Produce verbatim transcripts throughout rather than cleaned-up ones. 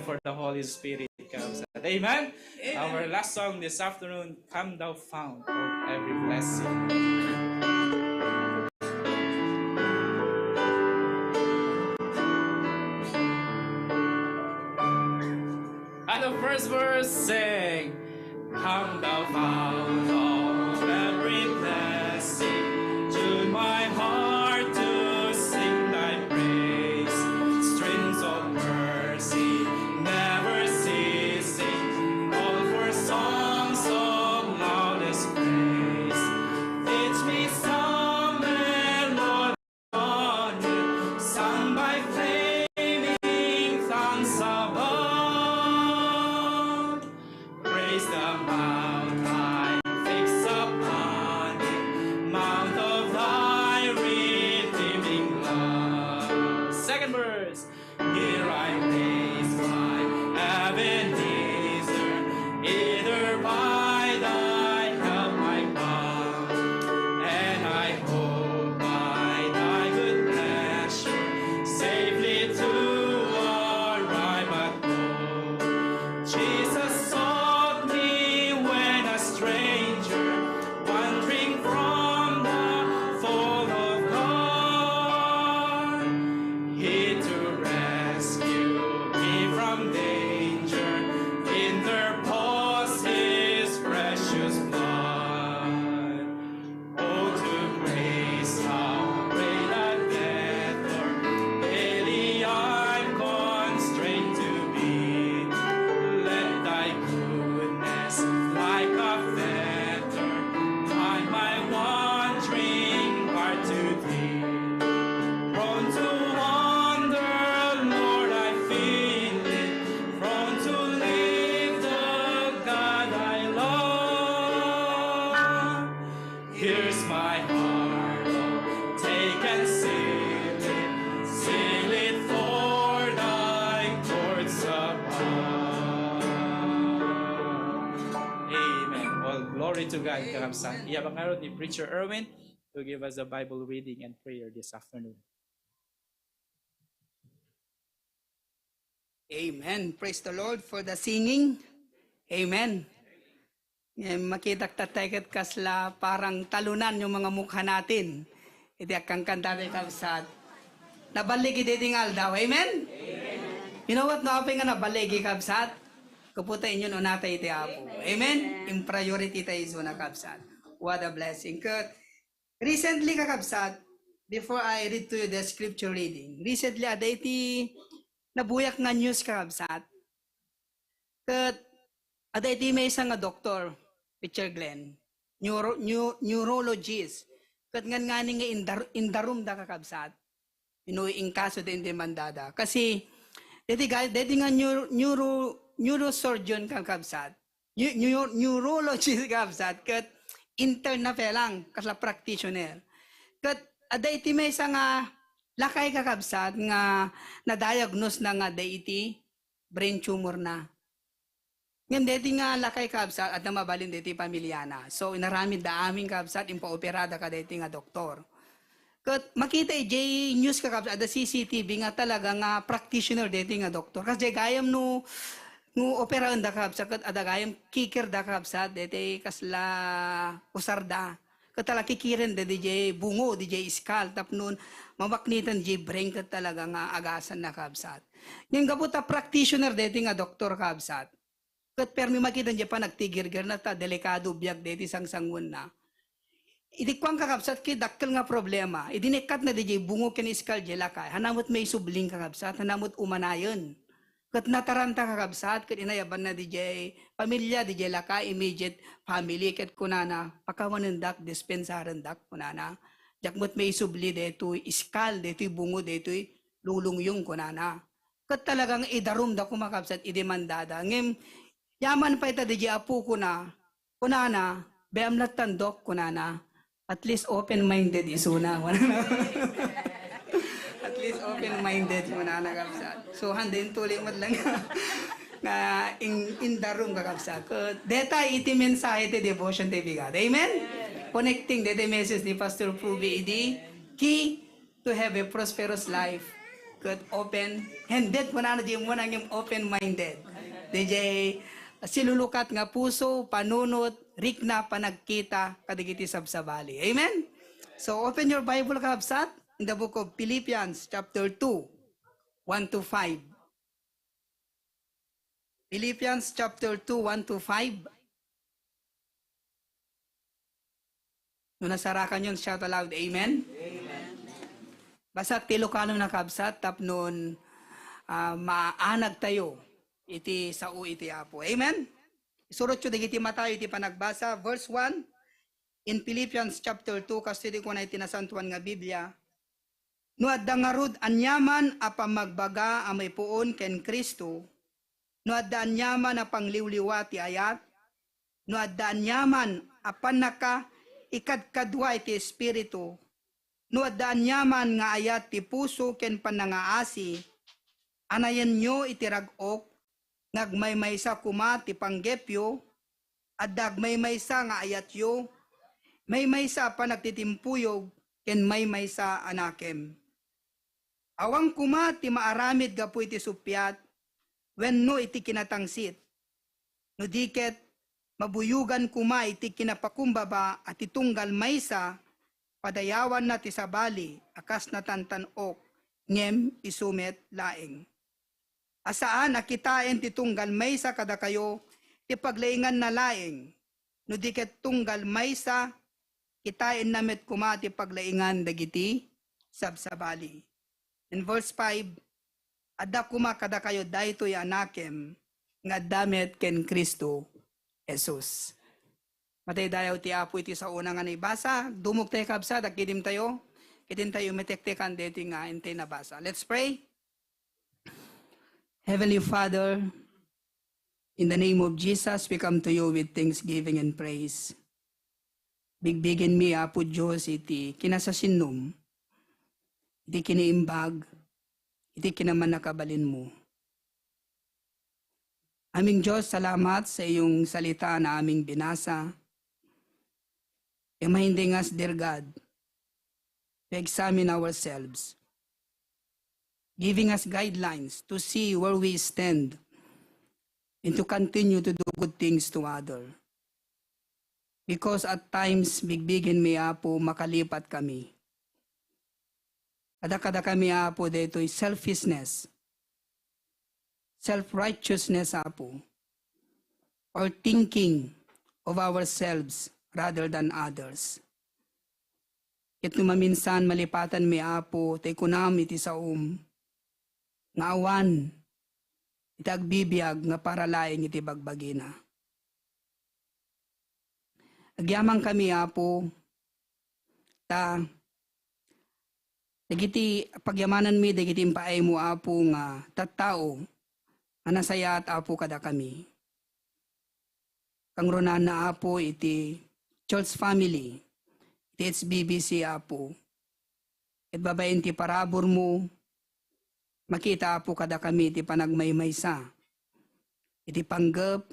for the Holy Spirit, kakabsat. Amen? Amen. Our last song this afternoon, Come Thou Fount of Every Blessing. At the first verse, sing, Come, thou fount of every blessing, tune my heart to sing thy praise. Streams of mercy, never ceasing, call for songs of loudest praise. Teach me some melody, sung by flaming tongues above. Praise the mount I fix upon thee, mount of thy redeeming love. Second verse. Here I place my Ebenezer, hither by thy help I come, and I hope by thy good pleasure safely to arrive at home. Jesus sought me when a stranger, wandering from the fold of God. He to rescue me from danger interposed his precious blood. Oh, to grace how great a debtor daily I'm constrained to be. Let thy goodness like a fetter bind my wandering heart to thee. Prone to wander, Lord, I feel it, prone to leave the God I love. Here's my heart, oh, take and seal it, seal it for thy courts above. Amen. All glory to God, kakabsat. Iyabak ngarud ni Preacher Erwin to give us a Bible reading and prayer this afternoon. Amen. Praise the Lord for the singing. Amen. Ngayon, makitak tatay ket kasla parang talunan yung mga mukha natin. Iti agkankanta tayo, kabsat. Naballigi iti nga aldaw. Amen? You know what? No, apay nga naballigi, kabsat? Kaputa inyo no natay iti Apo. Amen? In priority tayo isuna, kabsat. What a blessing. Ket recently, kakabsat, before I read to you the scripture reading, recently, ada iti nabuyak nga news, kakabsat. Ket ada iti maysa nga doktor, Preacher Glenn, neuro-, neu-, neurologist. Ket ngan ngani nga indar-, indarumda, kakabsat. Inuy inkaso din demandada. Kasi, deti ga-, deti nga neuro-, neuro-, neurosurgeon, kakabsat. Neu-, neu-, neurologist, kakabsat. Ket intern na pelang, kasla practitioner. Ket ada iti maysa nga lakay, kakabsat, nga na-diagnose na nga ada iti brain tumor na. Ngem deti nga lakay, kabsat, adda mabalin deti pamiliana. So, inaramidda amin, kabsat, impaoperada kadeti nga doktor. Ket makita idiay news, kakabsat, adda C C T V nga talaga nga practitioner deti nga doktor. Kas diay gayam no, no operaenda, kabsat, ket adda gayam kikirda, kabsat, deti kasla usarda. Ket talaga kikirenda didiay bungo, didiay iskal, tapno mabakniten didiay brain ket talaga nga agasanna, kabsat. Ngem gapu ta practitioner deti nga doktor, kabsat, ket permi makita diay panagtigirgirna ta delikado biag deti sangsanguenna. Idi kuan, kakabsat, ket dakkel nga problema. Idi nikkatna didiay bungo ken iskal diay lakay, hana met maisubling, kakabsat, hana met umanayen. Ket nataranta, kakabsat, ket inayabanna didiay pamilia, didiay lakay, immediate family, ket kunana, "Pakawanendak, dispensarendak," kunana. "Diak met maisubli daytoy iskal, daytoy bungo, daytoy lulungyong," kunana. Ket talagang idarumda koma, kabsat, idemandada. Ngem, yaman pay ta didiay apokona, kunana, "Bayam lattan, Dok," kunana. "At least open-minded isuna," kunana. "At least open-minded," kunana, kabsat. So, handa intuli met lang nga in, indarum, kakabsat. Ket deta iti mensahe ti devotion ti bigat. Amen? Connecting deti message ni Pastor Pruby idi, key to have a prosperous life. ket open-handed, kunana di mo nangem open-minded. D J, silulukat nga puso, panunot, rikna, panagkita, kadagiti sabsabali. Amen? So, open your Bible, kabsat, in the book of Philippians, chapter two, one to five. Philippians chapter two, one to five. No nasarakan yon, shout aloud, "Amen." Amen. Basak ti Ilocano, nakabsat, tapnon, ah, maanag tayo iti sao iti Apo. Amen? Isurotyo dagiti matayo iti panagbasa. Verse one, in Philippians chapter two, kastoy ti kuna iti Nasantoan nga Biblia, "No adda ngarud aniaman a pammagbaga a maipuon ken Cristo, no adda aniaman a pangliwliwa ti ayat, no adda aniaman a pannakaikadkadua iti Espiritu, no adda aniaman nga ayat ti puso ken pannangaasi, anayenyo iti rag-ok nga agmaymaysa koma ti panggepyo, adda agmaymaysa nga ayatyo, maymaysa a panagtitimpuyog, ken maymaysa a nakem. Awan koma ti maaramid gapu iti suppiat wenno iti kinatangsit, no di ket mabuyogan koma iti kinapakumbaba a ti tunggal maysa, padayawanna ti sabali a kas natantan-ok ngem isu met laeng. A saan a kitaen ti tunggal maysa kadakayo ti paglainganna laeng, no di ket tunggal maysa, kitaenna met koma ti paglaingan dagiti sabsabali." In verse five, "Adda koma kadakayo daytoy a nakem nga adda met ken Cristo Jesus." Matay dayaw ti Apo iti saona nga naibasa. Dumogtayo, kabsat, agkiddimtayo. Ket intayo matektekan daytoy nga intay nabasa. Let's pray. Heavenly Father, in the name of Jesus, we come to you with thanksgiving and praise. Bigbigenmi, Apo Dios, iti kinasasinnom, iti kiniimbag, iti kinamannakabalinmo. Aming Dios, salamat sa iyong salita na aming binasa. Reminding us, dear God, to examine ourselves, giving us guidelines to see where we stand and to continue to do good things to other. Because at times, bigbigenmi, Apo, makalipat kami. Kada-kada kami, Apo, daytoy selfishness, self-righteousness, Apo, or thinking of ourselves rather than others. Ket no maminsan malipatanmi, Apo, tay kunam iti saom nga awan iti agbibiag nga para laeng iti bagbagina. Agyamankami, Apo, ta dagiti pagyamananmi dagiti impaaymo, Apo, nga tattao nga nasayaat, Apo, kadakami. Kangrunanna, Apo, iti church family, iti H B B C, Apo. Ket babaen ti paraburmo, makita, Apo, kadakami ti panagmaymaysa iti panggep,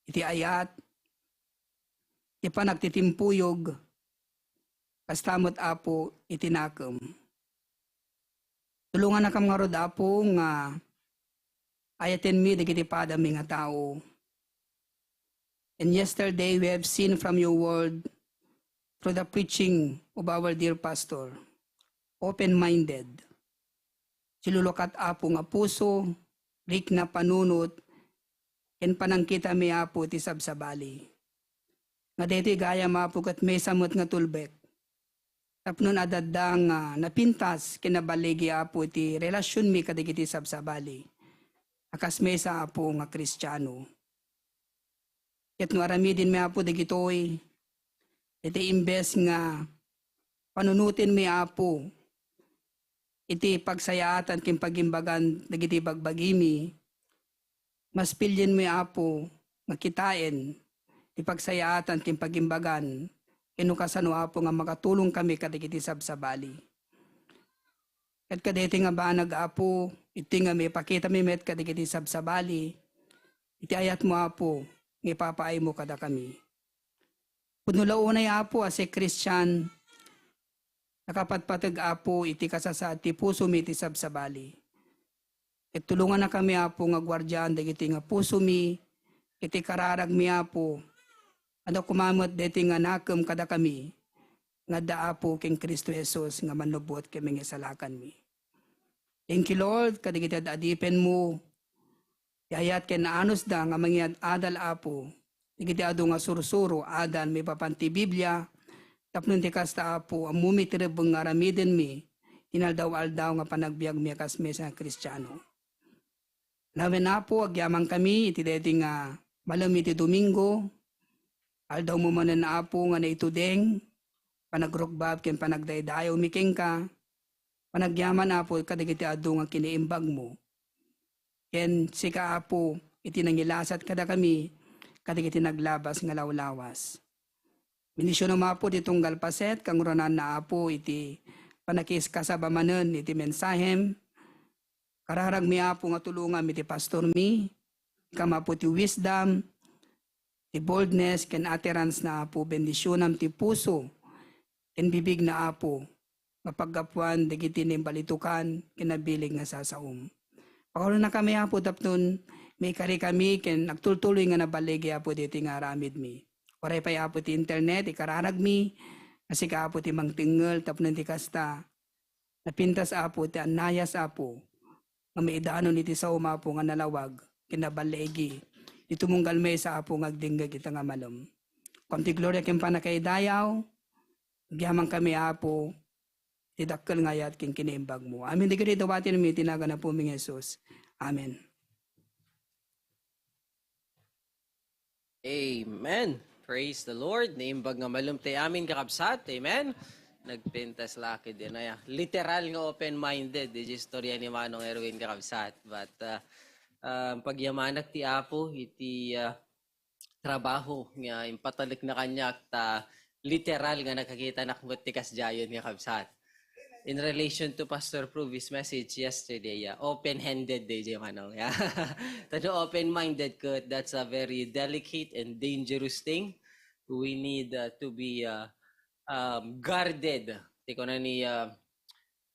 iti ayat, iti panagtitimpuyog, kasta met, Apo, iti nakem. Tulongannakam ngarud, Apo, nga ayatenmi dagiti padami nga tao. And yesterday, we have seen from your word, through the preaching of our dear pastor, open-minded. Silulukat, Apo, nga puso, rikna panunot, ken panangkitami, Apo, iti sabsabali. Nga daytoy gayam, Apo, ket maysa met nga tulbek tapno adda nga napintas ken naballigi, Apo, iti relasionmi kadagiti sabsabali a kas maysa, Apo, nga Kristiano. Ket no aramidenmi, Apo, dagitoy, iti imbes nga panunotenmi, Apo, iti pagsayaatan ken pagimbagan dagiti bagbagimi, mas pilienmi, Apo, nga kitaen ti pagsayaatan ken pagimbagan ken no kasano, Apo, nga makatulongkami kadagiti sabsabali. Ket kadaytoy nga banag, Apo, iti nga maipakitami met kadagiti sabsabali iti ayatmo, Apo, nga ipapaaymo kadakami. Pudno la unay, Apo, a say Christian, Nakapatpateg, Apo, iti kasasaad ti pusomi iti sabsabali. Ket tulongannakami, Apo, nga guardian dagiti nga pusomi, iti kararagmi, Apo. Adda koma met daytoy nga nakem kadakami, nga adda, Apo, ken Cristo Jesus nga mannubot ken mangisalakanmi. Thank you, Lord, kadagiti ad-adipenmo. Yayat ken naanusda nga mangiad-adal, Apo. Dagiti adu nga sursuro, adal, maipapan ti Biblia. Tapno ti kasta, Apo, ammomi ti rebbeng nga aramidenmi, inaldaw-aldaw nga panagbiagmi a kas maysa nga Kristiano. Lawen, Apo, agyamankami iti daytoy nga malem iti Domingo. Aldawmo manen, Apo, nga naitudeng, panagrukbab ken panagdaydayawmi kenka. Panagyaman, Apo, kadagiti adu nga kinaimbagmo. Ken sika, Apo, iti nangilasat kadakami, kadagiti naglabas nga lawlawas. Bendisionam, Apo, ti tunggal paset, kangurunanna, Apo, iti panakiskasaba manen iti mensahem. Kararagmi, Apo, nga tulongam iti pastormi. Ikam, Apo, ti wisdom, ti boldness, ken utterance na, Apo. Bendisionam ti puso ken bibigna, Apo, nga paggapuan dagiti naimbalitukan ken nabileg nga sasaom. Pakaulonakami, Apo, tapnon maikarikami ken agtultuloy nga naballigi, Apo, ditoy nga aramidmi. Uray pay, Apo, ti internet, ikararagmi, nga sika, Apo, ti mangtengngel tapno ti kasta, napintas, Apo, ti annayas, Apo, nga maidanon iti saom, Apo, nga nalawag ken naballigi. Iti tumunggal maysa, Apo, nga agdengngeg ita nga malem. Ken ti gloria ken pannakaidayaw, agyamankami, Apo, ti dakkel nga ayat ken kinaimbagmo. Amin dagiti dawatenmi iti nagan Apomi nga Jesus. Amen. Amen. Praise the Lord. Naimbag nga malem ti amin, kakabsat. Amen. Nagpintas la ket di na ya. Literal nga open-minded, di istorya ni Manong Erwin, kakabsat. But, uh, um, pagyamanak ti Apo, iti, uh, trabaho nga impatalekna kaniak ta literal nga nakakitanak met ti kasdiayen, kakabsat. In relation to Pastor Pruvi's message yesterday, yeah, open-handed daydiay, Manong. Yeah. Tano open-minded ket, that's a very delicate and dangerous thing. We need, uh, to be, uh, um, guarded. Ti kuna ni, uh,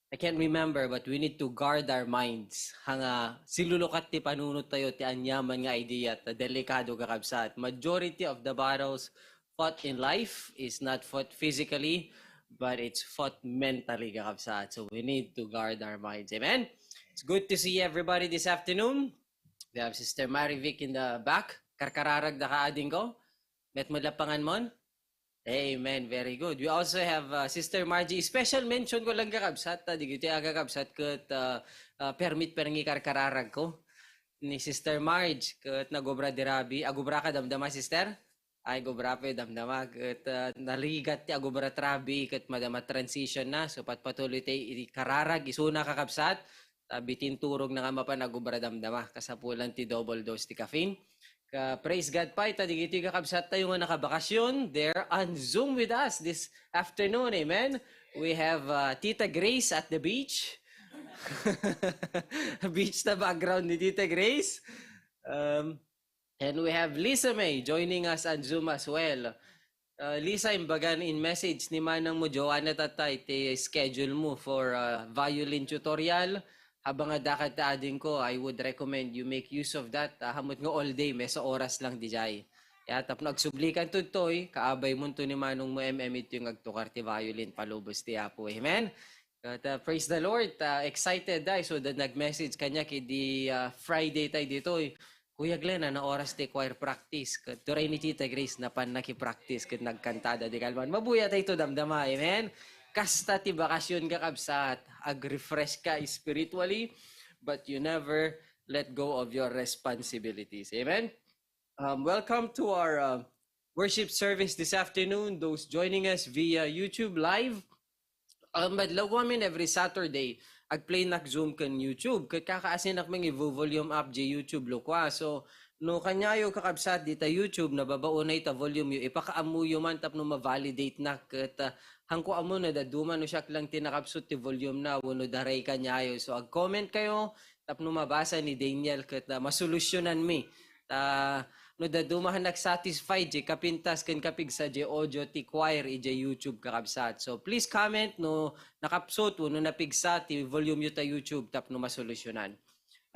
I can't remember, but we need to guard our minds. Hanga, silulukat ti panunot tayo ti aniaman nga idea, ta delikado, kakabsat. Majority of the battles fought in life is not fought physically, but it's fought mentally, kakabsat. So we need to guard our minds. Amen? It's good to see everybody this afternoon. We have Sister Marivic in the back. Karkararag da ka, ading ko. Met mo lapangan mon? Amen. Very good. We also have, uh, Sister Margie. Special mention ko lang, kakabsat, ta di giti agakabsat ket, uh, uh, permit per ngikarkararag ko ni Sister Marge ket nagubra di rabi. Agubra ka damdama, Sister? Ay, gubra pa damdama. Ket, uh, narigat ti agubra ti rabi ket madama transition na. So, patpatuloy tay iti kararag. Isuna, kakabsat. Ta bitin turog na nga mapan agubra damdama. Kasapulan ti double dose ti caffeine. Ka, praise God pay, ta digiti kakabsat tayo nga nakabakasyon, they're on Zoom with us this afternoon. Amen. We have, uh, Tita Grace at the beach. Beach na background ni Tita Grace. Um, and we have Lisa May joining us on Zoom as well. Uh, Lisa, imbagan in message ni Manang mo, Joanna, tatay, ti schedule mo for, uh, violin tutorial. Habang adda ka ta ading ko, I would recommend you make use of that. Ah, hamot nga all day, maysa oras lang dijay. Ya, tapno agsublikan tudtoy, kaabay mo to ni Manong mo M M ito yung agtukar ti violin, palubos ti Apo. Amen? But, uh, praise the Lord. Uh, excited, ay. So, da-, nag-message kanya ki di, uh, Friday tayo dito, eh. Kuya Glenn, ano oras ti choir practice? Ket turay ni Tita Grace, napan nakipractice ket nagkantada di kalman. Mabuya tayo ito damdama, amen? Kasta ti bakasyon, kakabsat, ag-refresh ka spiritually, but you never let go of your responsibilities. Amen? Um, welcome to our, uh, worship service this afternoon. Those joining us via YouTube Live, um, madlaw amin every Saturday, agplay nak Zoom ken YouTube. Ket kakaasinak mangi-volume up di YouTube lokwa. So, no kanyayo, kakabsat, dita YouTube, nababaonay ta volume yo, ipakaammoyo man tapno ma-validate nak. Ket, uh, hanko ammo no dadduma no siak lang ti nakabsut ti volume na, wenno daray kanyayo. So, ag-comment kayo tapno mabasa ni Daniel ket, uh, masolusyonan mi. Ta, no dadduma nagsatisfy jay kapintas ken kapigsa jay audio ti choir idiay YouTube, kakabsat. So please comment no nakapsut wenno napigsa ti volume yo ta YouTube tapno masolusyonan.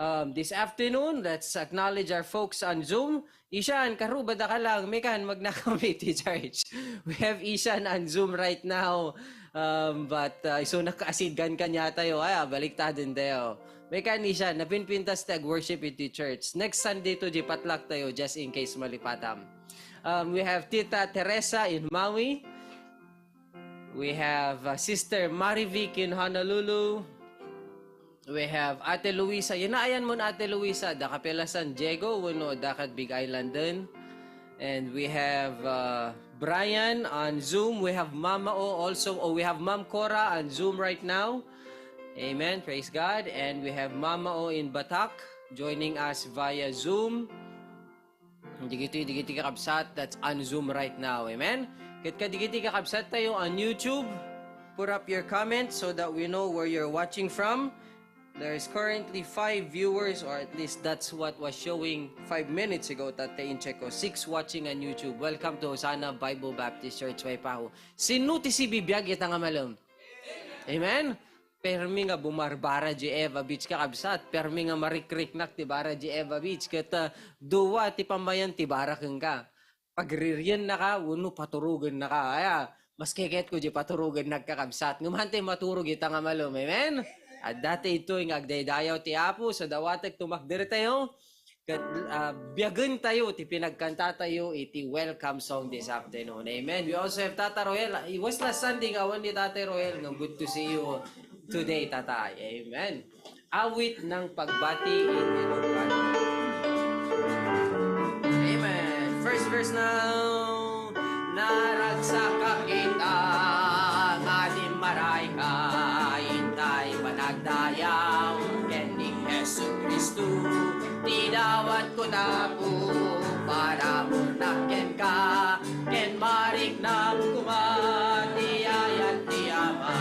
Um, this afternoon, let's acknowledge our folks on Zoom. Ishan, karuba da ka lang, mekan magnakami ti church. We have Ishan on Zoom right now. Um, but uh, isu nakaasidgan kanya tayo. Ay, ah, baliktad din tayo. Mekan Ishan, napinpintas ti ag-worship iti church. Next Sunday to, di patlak tayo, just in case malipatam. Um, we have Tita Teresa in Maui. We have uh, Sister Marivic in Honolulu. We have Ate Luisa. Yan na, ayan mo na, Ate Luisa. Da ka pela San Diego, wenno da ka Big Island din. And we have uh, Brian on Zoom. We have Mama O also. Oh, we have Ma'am Cora on Zoom right now. Amen. Praise God. And we have Mama O in Batak joining us via Zoom. Digiti, digiti kakabsat, that's on Zoom right now. Amen? Ket kadigiti kakabsat tayo on YouTube, put up your comments so that we know where you're watching from. There's currently five viewers, or at least that's what was showing five minutes ago, tatta in check ko. Six watching on YouTube. Welcome to Hosanna Bible Baptist Church, Waipahu. Sino ti sibibiag ita nga malem? Amen? Permi nga bumarbara di Eva Beach, kakabsat. Permi nga marikriknak ti bara di Eva Beach. Ket ah, dua ti pammayan ti bara kenka. Pagririen naka, wenno paturogen naka. Aya, mas keket ko di paturogen nagkakabsat. Ngem hantay maturog ita nga malem. Amen? Adda ti itoy nga agdaydayaw ti Apo. So dawatek tumakder tayo. Ket ah, biagen tayo ti pinagkanta tayo iti welcome song this afternoon. Amen. We also have Tata Roel. It was last Sunday nga awan ni Tata Roel. Nga good to see you today, Tata. Amen. Awit ng pagbati in Ilocano. Amen. First verse now. Naragsakak ita nga dimmaray ka, intay panagdayaw ken ni Jesu-Cristo, ti dawat ko Apo, para murnak kenka, ken mariknam koma ti ayat ti Ama.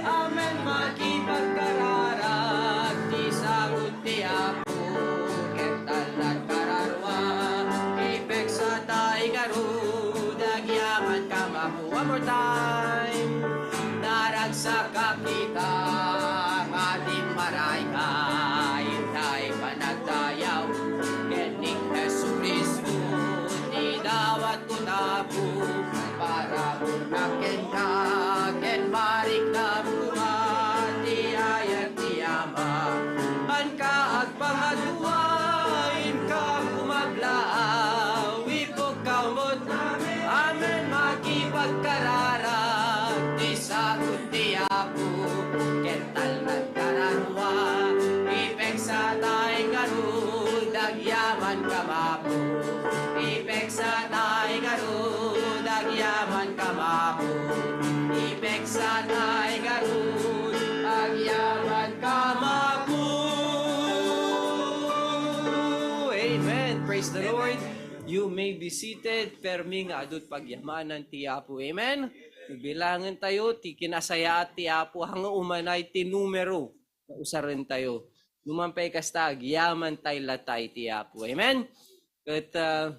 Amen. Makipagkararag ti sagut ti Apo, ket talnat kararua, ipeksatay ngarud, agyaman ka Apo. One more time. Naragsakak ita nga dimmaray ka, intay panagdayaw ken ni Jesu-Cristo, ti dawat ko Apo, para murnak kenka, ken mariknam koma ti ayat ti Ama. Anka agpangadua, inka kumablaaw, ipukkaw met, amen, makipagkararag ti sagut ti Apo, ket talnat kararua, ipeksatay ngarud, agyaman ka Apo. Ipeksatay ngarud, agyaman ka Apo. Ipeksatay ngarud, agyaman ka Apo. Amen. Praise the Lord. You may be seated. Permi nga adut pagyamanan ti Apo. Amen. Bilangen tayo ti kinasayaat ti Apo, haan nga umanay ti numero nga usaren tayo. Numan pay kasta, agyaman tay latay ti Apo. Amen? But, uh,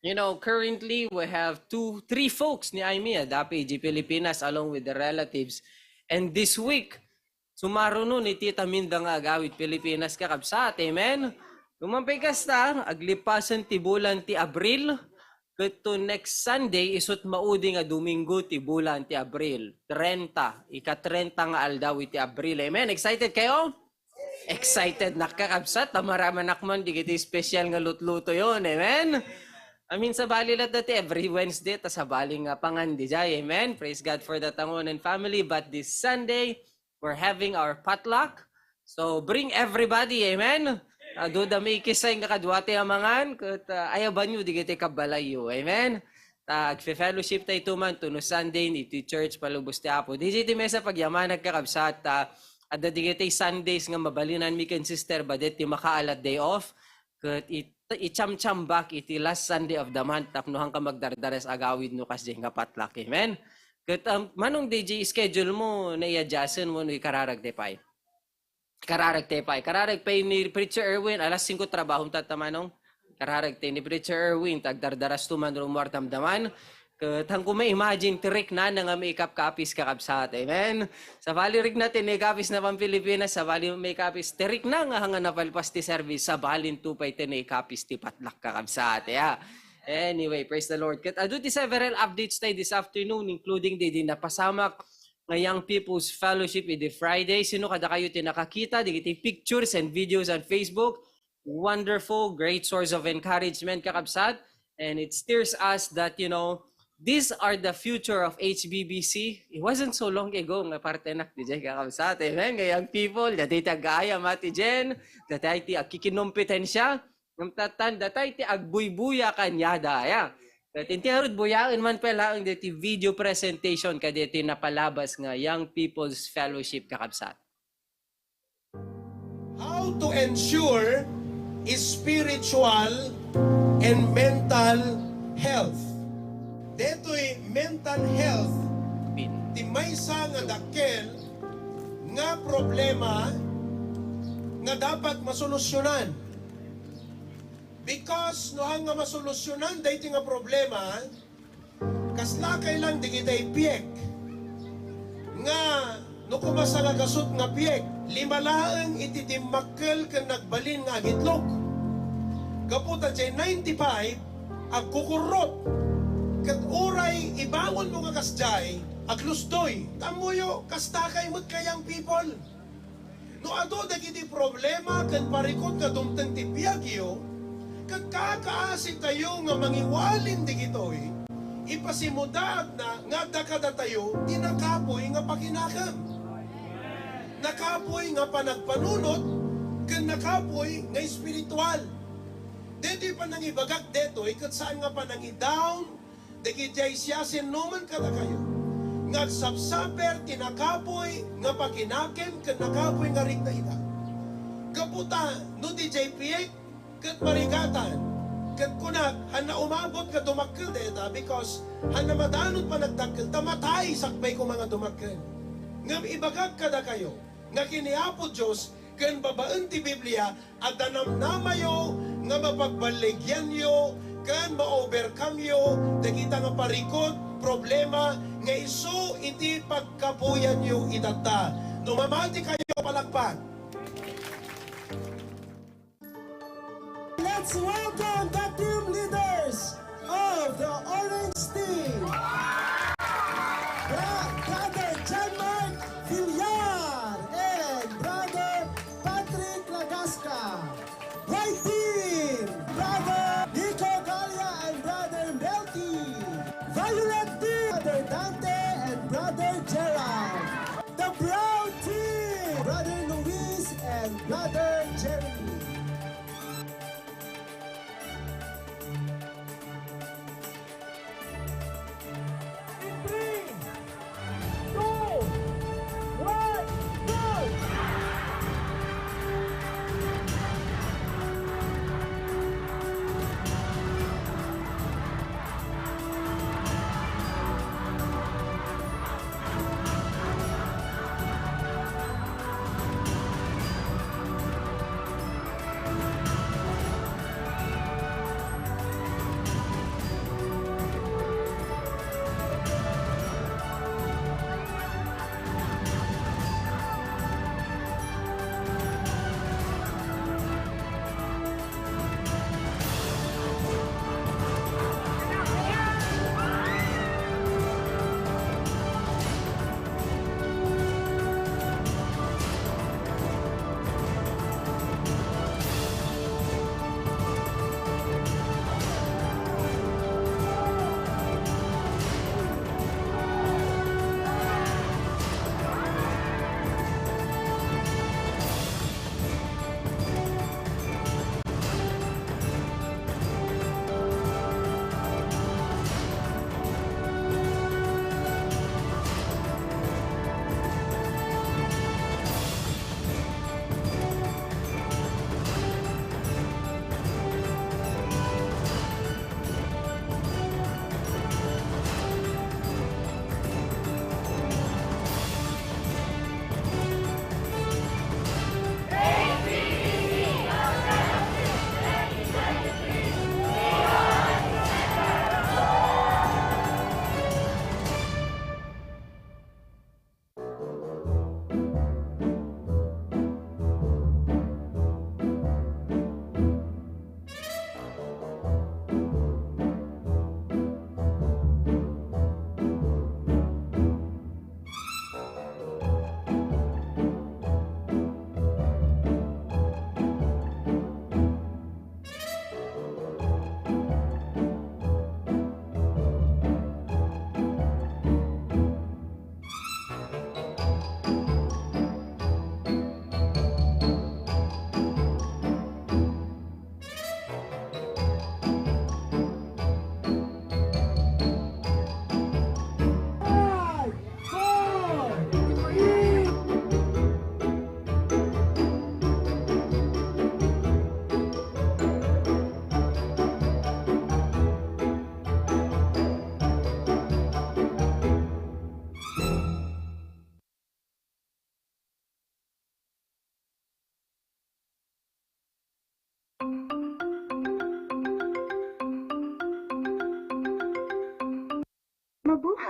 you know, currently we have two, three folks ni Aimee, ah, dapi di Pilipinas along with the relatives. And this week, sumaruno ni Tita Minda nga agawid Pilipinas, kakabsat. Amen? Numan pay kasta, aglipasen ti bulan ti Abril, ket to next Sunday, isut maudi nga Domingo ti bulan ti Abril. Trenta, ika-trenta nga aldaw iti Abril. Amen? Excited kayo? Excited nak, kakabsat, ta maramanak man digiti special nga lutluto yon. Amen? I mean, sabali latta ti every Wednesday, ta sabali nga pangan dijay. Amen? Praise God for that, Tangonan family. But this Sunday, we're having our potluck. So, bring everybody. Amen? Adu da maikisay nga kadua ti amangan, ket, ah, ayabanyo digiti kabbalayyo. Amen? Ta agfe-fellowship tayo man to no Sunday iti church, palubos ti Apo. Dijay ti mesa pagyamanak, kakabsat, ta adda digiti Sundays nga mabalinanmi ken Sister Badet ti makaalat day off. Ket it-, ichamchambak iti last Sunday of the month tapno hanka magdardaras agawid no kasdiay nga potluck. Amen? Ket, um, Manong D J, schedule mo, nai-adjust-en wenno ikararag ti pay? Kararag ti pay. Kararag pay ni Preacher Erwin, alas singko trabahom tatta, Manong. Kararag ti ni Preacher Erwin, ta agdardarasto man rummuar damdaman. Ket haanko ma-imagine ti riknana nga maikapkapis, kakabsat. Amen? Sabali rikna ti naikapis na Pampilipinas, sabali maikapis ti rikna nga hanga napalpas ti service, sabalinto pay ti naikapis ti patlak, kakabsat. Ya. Anyway, praise the Lord. Ket adu ti several updates tayo this afternoon, including di, di napasamak nga Young People's Fellowship idi Friday. Sino kadakayo ti nakakita dagiti pictures and videos on Facebook? Wonderful, great source of encouragement, kakabsat. And it stirs us that, you know, these are the future of H B B C. It wasn't so long ago nga partenak diay, kakabsat. Amen? Nga young people, dati ti aggayam, Ate Jen, dati ti agkikinompetensya. Ngem tattan, dati ti agbuybuya kaniada, ya. Ket inti ngarud buyaen man pay laeng daytoy video presentation kadaytoy napalabas nga Young People's Fellowship, kakabsat. How to ensure spiritual and mental health. Daytoy mental health, ti maysa nga dakkel nga problema nga dapat masolusyonan. Because no haan nga masolusyonan daytoy nga problema, kaslakay lang dagiti piek nga no kumasangagaso nga piek, lima laeng iti dimmakkel ken nagbalin nga agitlog. Gapu ta diay ninety-five, agkukurrot. Ket uray ibangonmo nga kasdiay, aglusdoy. Ammoyo, kasdakay met nga young people. No adu dagiti problema ken parikut nga dumteng ti biagyo, ket kakaasitayo nga mangiwalin dagitoy, ipasimudaagna nga adda kadatayo ti nakapuy nga pakinakem, nakapuy nga panagpanunot, ken nakapuy nga espiritual. Daytoy panangibagak daytoy ket saan nga panangidaon dagiti siasinoman kadakayo nga agsapsaper ti nakapuy nga pakinakem ken nakapuy nga rikna ita. Gapu ta, no diay piek ket marigatan, ket kunak, haanna umabot nga dumakkel dayta because haanna madanonto panagdakkel ta matay sakbay koma nga dumakkel. Ngem ibagak kadakayo nga ken ni Apo Dios ken babaen ti Biblia, adda namnamayo nga mapagballigyanyo ken ma-overcome-yo dagita nga parikut, problema nga isu iti pagkapuyanyo itatta. No mamati kayo, palakpak. Let's welcome the team leaders of the orange team, Bra-, Brother John Mark Villar and Brother Patrick Lagasca. White team, Brother Nico Galia and Brother Melky. Violet team, Brother Dante and Brother Gerald. The brown team, Brother Luis and Brother Jeremy. In three, two, one, go!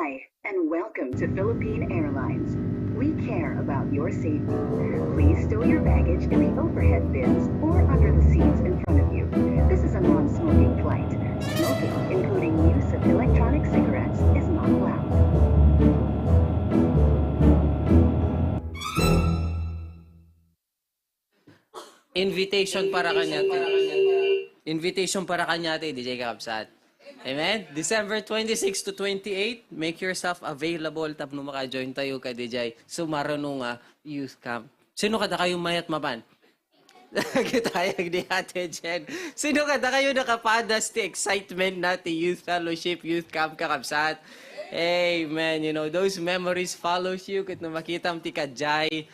Hi, and welcome to Philippine Airlines. We care about your safety. Please stow your baggage in the overhead bins or under the seats in front of you. This is a non-smoking flight. Smoking, including use of electronic cigarettes, is not allowed. Invitation para kaniata. Invitation para kaniata, D J kakabsat. Amen? December twenty-six to twenty-eight, make yourself available tapno maka-join tayo ka D J. Sumaruno nga youth camp. Sino kadakayo mayat mapan? Gitayag ni Ate Jen. Sino kadakayo nakapadas ti excitement na ti youth fellowship, youth camp, kakabsat? Amen. You know, those memories follows you. Ket no makitam ti kadjay,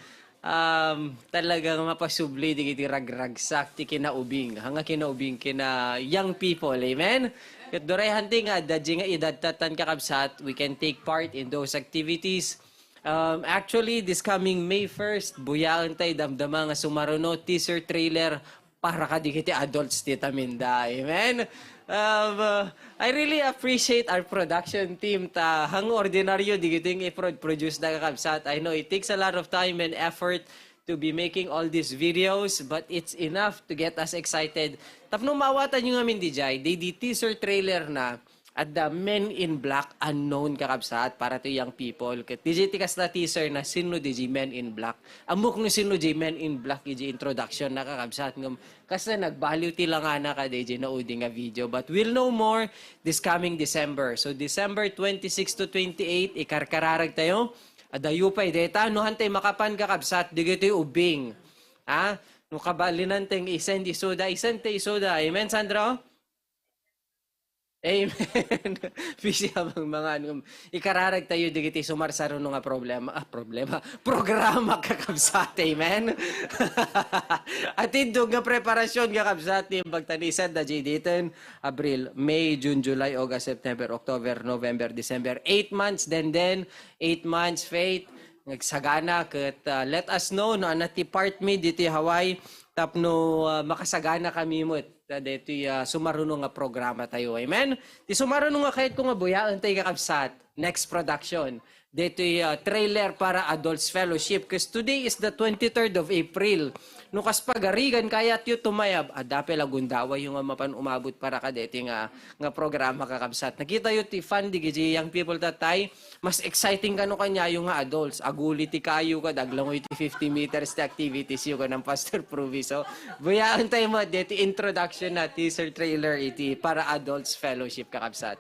um, talagang mapasubli digiti ragragsak ti kinaubing. Nga kinaubing kina young people. Amen? Ket durayhan ti nga adda nga edad tatan kakabsat, we can take part in those activities. Um, actually, this coming May first, buyaen tay damdama nga sumaruno teaser trailer para kadagiti adults ti taminda. Amen? Um, uh, I really appreciate our production team ta hang ordinaryo digiti nga i-prod-, produce na kakabsat. I know it takes a lot of time and effort to be making all these videos, but it's enough to get us excited. Tapno maawatan nyo ngamin, D J, di, di teaser trailer na, adda Men in Black unknown, kakabsat, para to young people. Ket D J ti kasta teaser na sino D J Men in Black. Ammok no sino D J Men in Black iti introduction na, kakabsat, ngem kasta nagbaliw ti langana ka D J naudi nga video. But we'll know more this coming December. So December twenty-six to twenty-eight, ikarkararag tayo. Adayo pay deta, no hantay makapan, kakabsat, digitoy ubing. Ha? No kabalinanteng isend isuda, isend te isuda. Amen, Sandro? Amen. Busy habang mga ano, ikararag tayo digiti sumarsaruno nga problema, ah, problema, programa, kakabsat, amen? At indog nga preparasyon, kakabsat, ni pagtanisan da daytoy, Abril, May, June, July, August, September, October, November, December, eight months, then, then, eight months, Faith, nagsagana, ket, ah, let us know, no, anna ti part mi ditoy Hawaii, tapno, ah, makasagana kami met. Ta daytoy, ah, sumaruno nga programa tayo. Amen? Ti sumaruno nga kayatko nga buyaen tay, kakabsat, next production. Daytoy, ah, trailer para Adults Fellowship. 'Cause today is the twenty-third of April. No kas pagarigan kayatyo tumayab, adda pay la gundawayyo nga mapan umabot para kadaytoy nga, nga programa, kakabsat. Nakitayo ti fun digiti young people tatay. Mas exciting kano kaniayo nga adults. Aguli ti kayo ket aglangoy ti fifty meters ti activities yo, kunam Pastor Pruvi. So, buyaen tayo mo, deti introduction na teaser trailer iti para adults fellowship, kakabsat.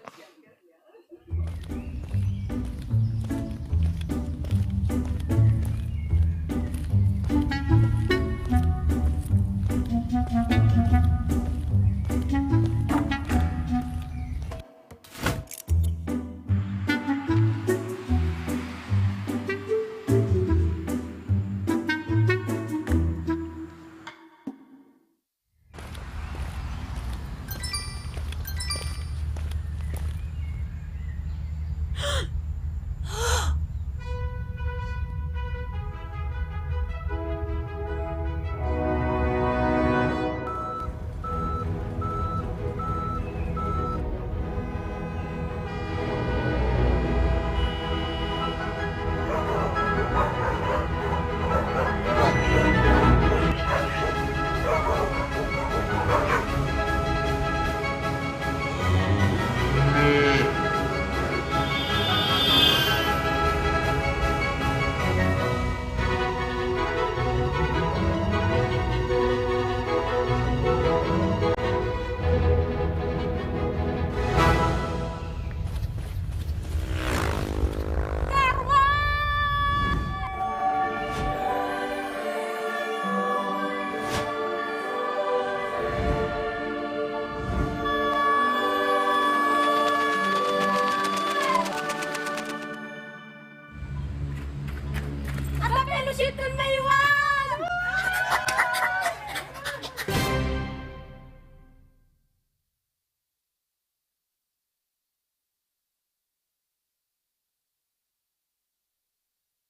Ada fellowship kan Maywan!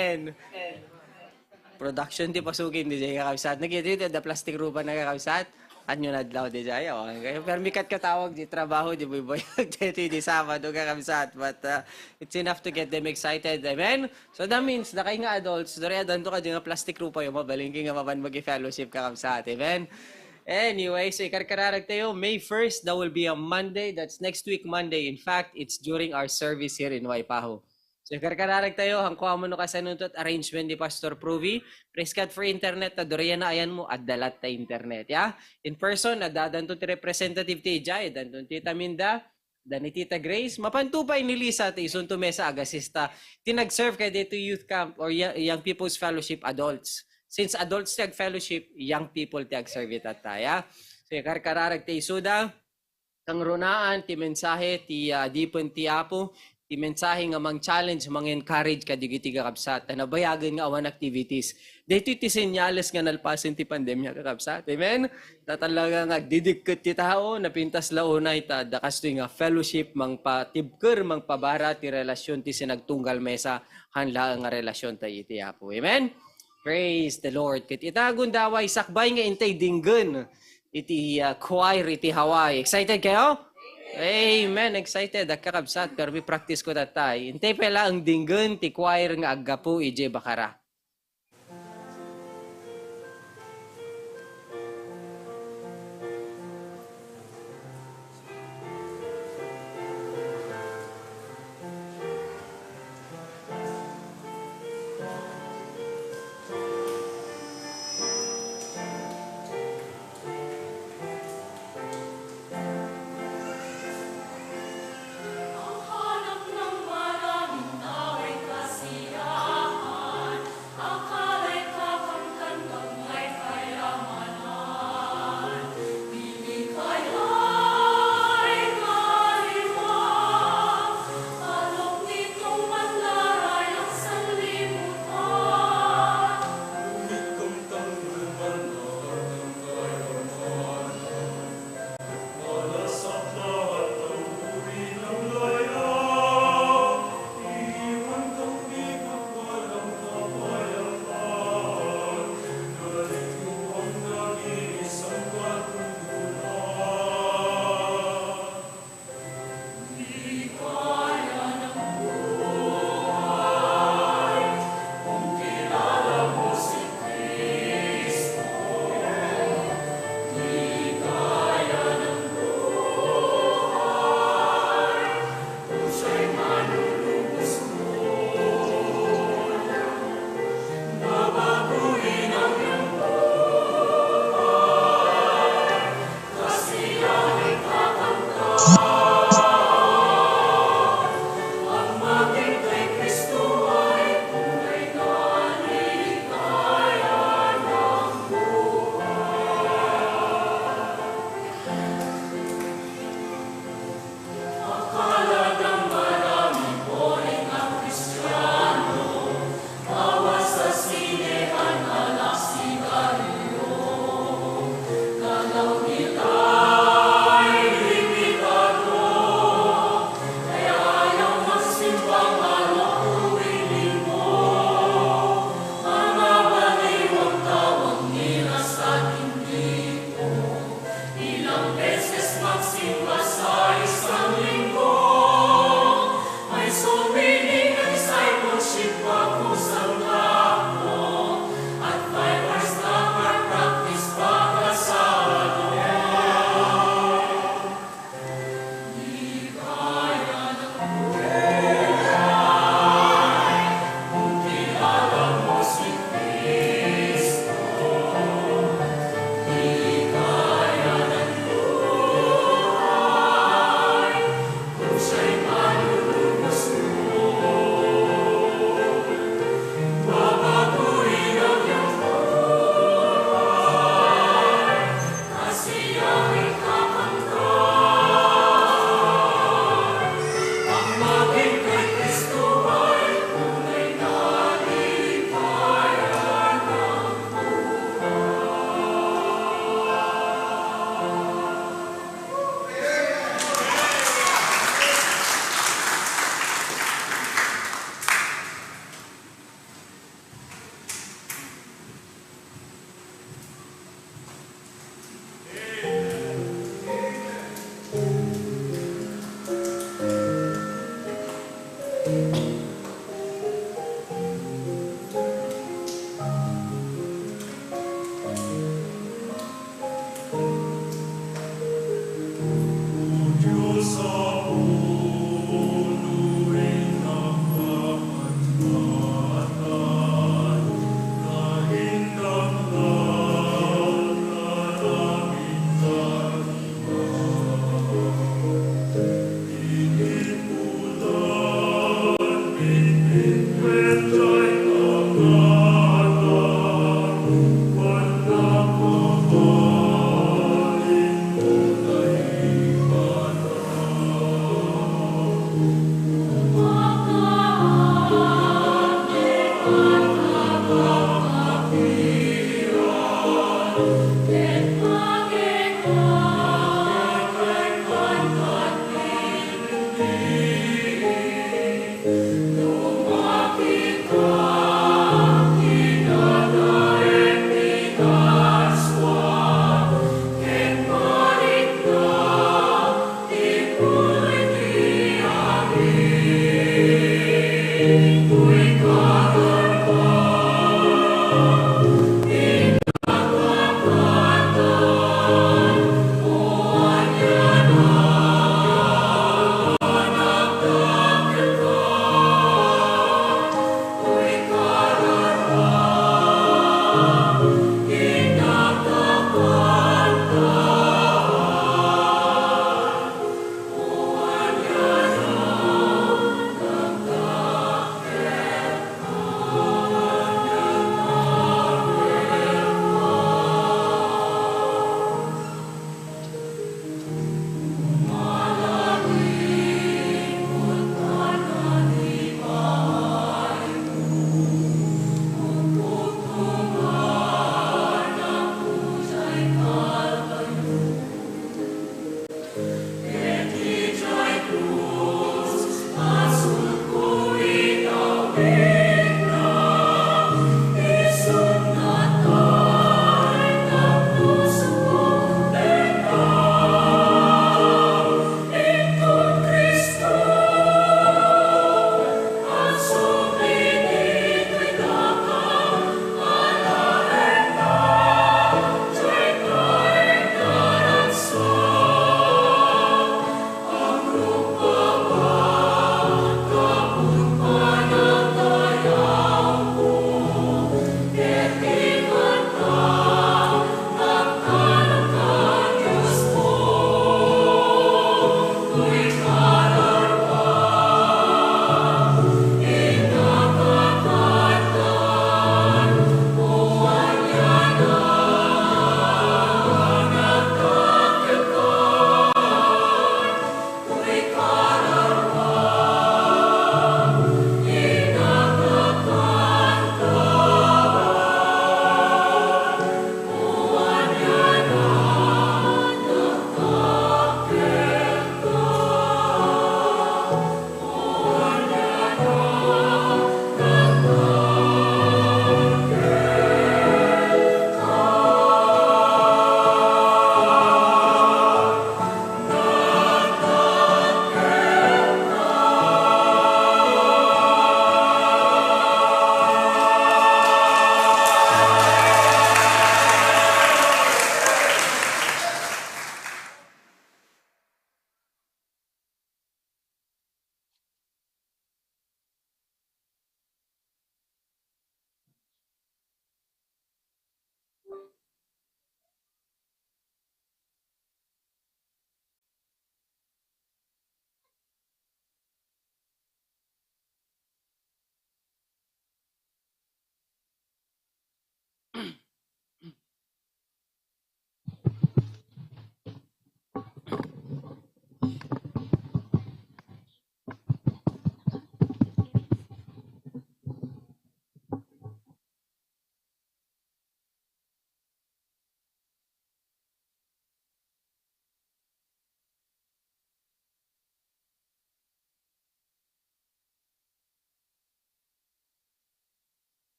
And production ti pasukin, D J, kakabsat. Nakita yu, da plastic ruba na, kakabsat. Anian adlaw diay, o, anggayo. Permi ket katawag diay trabaho diay buyboy. Diay ti Sabado, kakabsat. But, uh, it's enough to get them excited. Amen? So that means, dakay nga adults, duri adanto kadi nga plastic rupayo, mabalinki nga mapan magi-fellowship, kakabsat. Amen? Anyway, so ikarkararag tayo, May first, that will be a Monday. That's next week, Monday. In fact, it's during our service here in Waipahu. So, ikarkararag tayo, haanko ammo no kasano ti arrangement ni Pastor Pruvi. Praise God for internet, ta duriay nga ayanmo, adda latta internet, ya? In person, adda adanto ti representative ti idiay, adanto ni Tita Minda, adda ni Tita Grace, mapanto pay ni Lisa, ti isunto mesa, agasista, ti nag-serve kadi ditoy youth camp or yo-, Young People's Fellowship adults. Since adults ti ag-fellowship, young people ti ag-serve itatta, ya? So, ikarkararag tayo isuda, kangrunaan ti mensahe ti, ah, adipen ti Apo, ti mensahe nga mang-challenge, mang-encourage kadagiti kakabsat, ta nabayagen nga awan activities. Daytoy ti senyales nga nalpasen ti pandemia, kakabsat. Amen? Ta talaga nga agdidikket ti tao, napintas la unay ta adda kastoy nga fellowship, mangpatibker, mangpabara ti relasyon ti sinagtunggal mesa, haan laeng nga relasyon tayo iti Apo. Amen? Praise the Lord. Ket ita gundaway, sakbay nga intay dinggen iti, ah, choir iti Hawaii. Excited kayo? Amen. Excited, agkakabsat. Pero may practice ko tatay. Intay pay laeng dinggen ti choir nga aggapu idiay Bacara.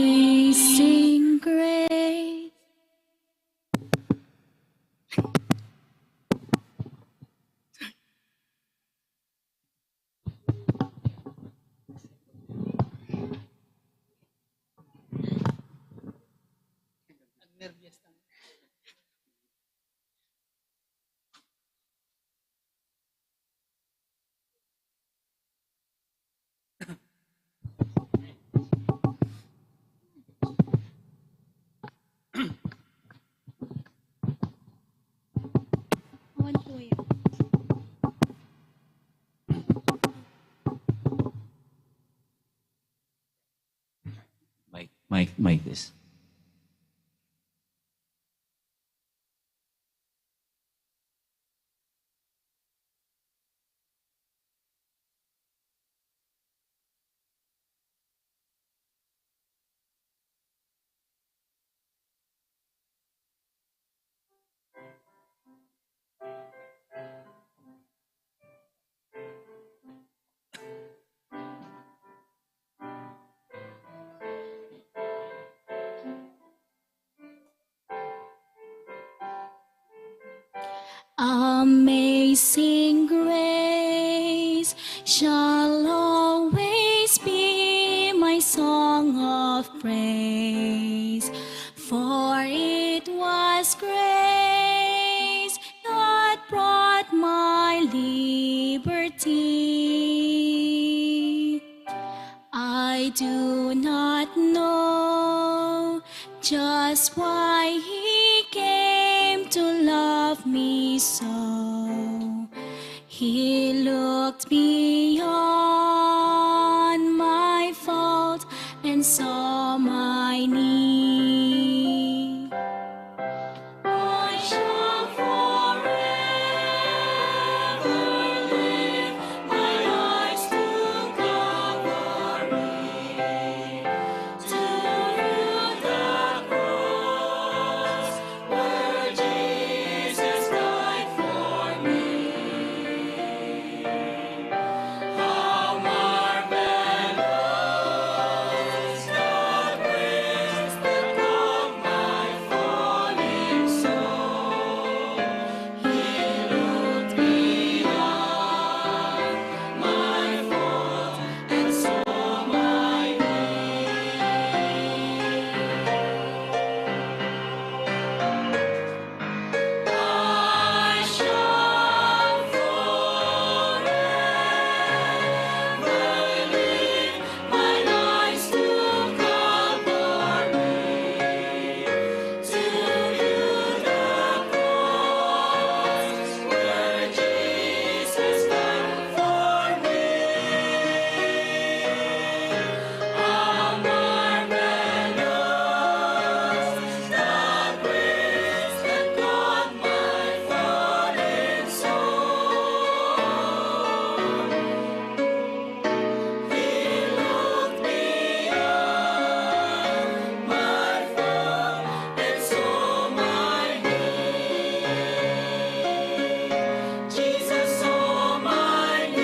Amazing grace. One, two, yeah. Mic, mic, mic is. Amazing grace shall always be my song of praise, for it was grace that brought my liberty. I do not know just why he came to love me so. He looked beyond my fault and saw my need. I shall forever lift my eyes to Calvary, to view the cross where Jesus died for me. How marvelous the grace that calmed my falling soul. He looked beyond my fault and saw my need. I shall forever lift my eyes to Calvary, to view the cross where Jesus died for me. How marvelous the grace that calmed my falling soul. He looked beyond my fault and saw my need. Jesus saw my need.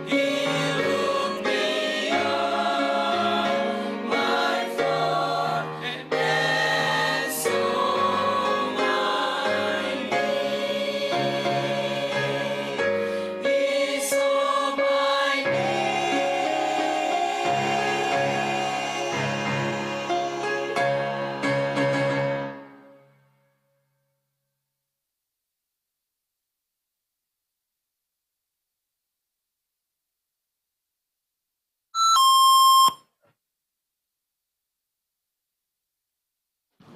He looked beyond my fault and saw my need. He saw my need.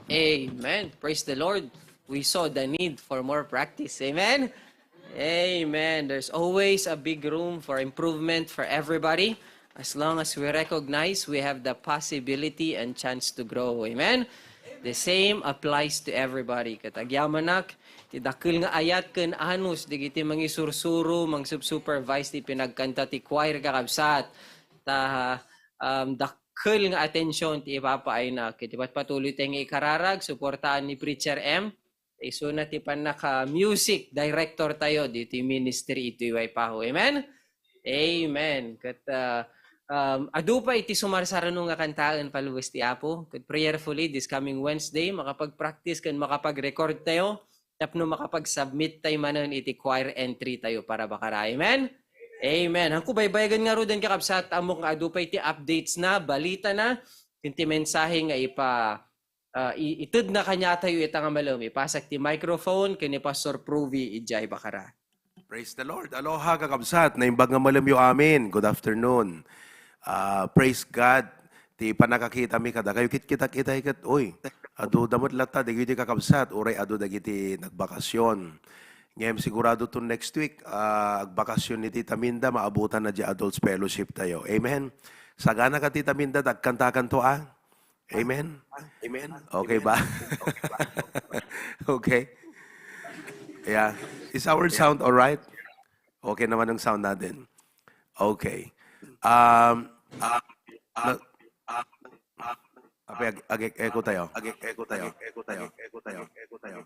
Amen. Praise the Lord. We saw the need for more practice. Amen. Amen. There's always a big room for improvement for everybody. As long as we recognize we have the possibility and chance to grow. Amen. The same applies to everybody. Ket agyamanak, ti dakkel nga ayat ken anus, dagiti mangisursuro, mangsupervise ti pinagkanta ti choir, kakabsat. Ta, um, dakkel nga atensyon ti ipapaayna. Ket ipatpatuloy tayo nga ikararag, suportaan ni Preacher M. Isuna ti pannaka-music director tayo ditoy ministry iti Waipahu. Amen? Amen. Ket, ah, um, adu pay iti sumarsarano nga kantaen, followers ti Apo. Ket prayerfully, this coming Wednesday, makapag-practice ken makapag-record tayo tapno makapag-submit tayo manen iti choir entry tayo para bakara. Amen? Amen. Hanko baybayagen ngaruden, kakabsat, ammok nga adu pay ti updates na, balita na, ken ti mensahe nga ipa-, ah, i-, itedna kaniatayo ita nga malem. Ipasak ti microphone ken ni Pastor Provi idiay bakara. Praise the Lord. Aloha, kakabsat. Naimbag nga malemyo amin. Good afternoon. Ah, praise God. Ti pannakakitami kadakayo, kit-, kita-kitay ket, uy, adu da met latta dagiti kakabsat, uray adu dagiti nagbakasyon. Ngem sigurado ton next week, ah, agbakasyon ni Tita Minda, maabutan na di adults fellowship tayo. Amen. Sagana ka, Tita Minda, dagkantakan to, ah. Amen? Amen? Okay ba? Okay. Yeah. Is our sound all right? Okay naman ang sound natin. Okay. Um, na-, Ape, ag-, ag-echo tayo. Ag-echo tayo. Ag-echo tayo. Ag-echo tayo. Ag-echo tayo.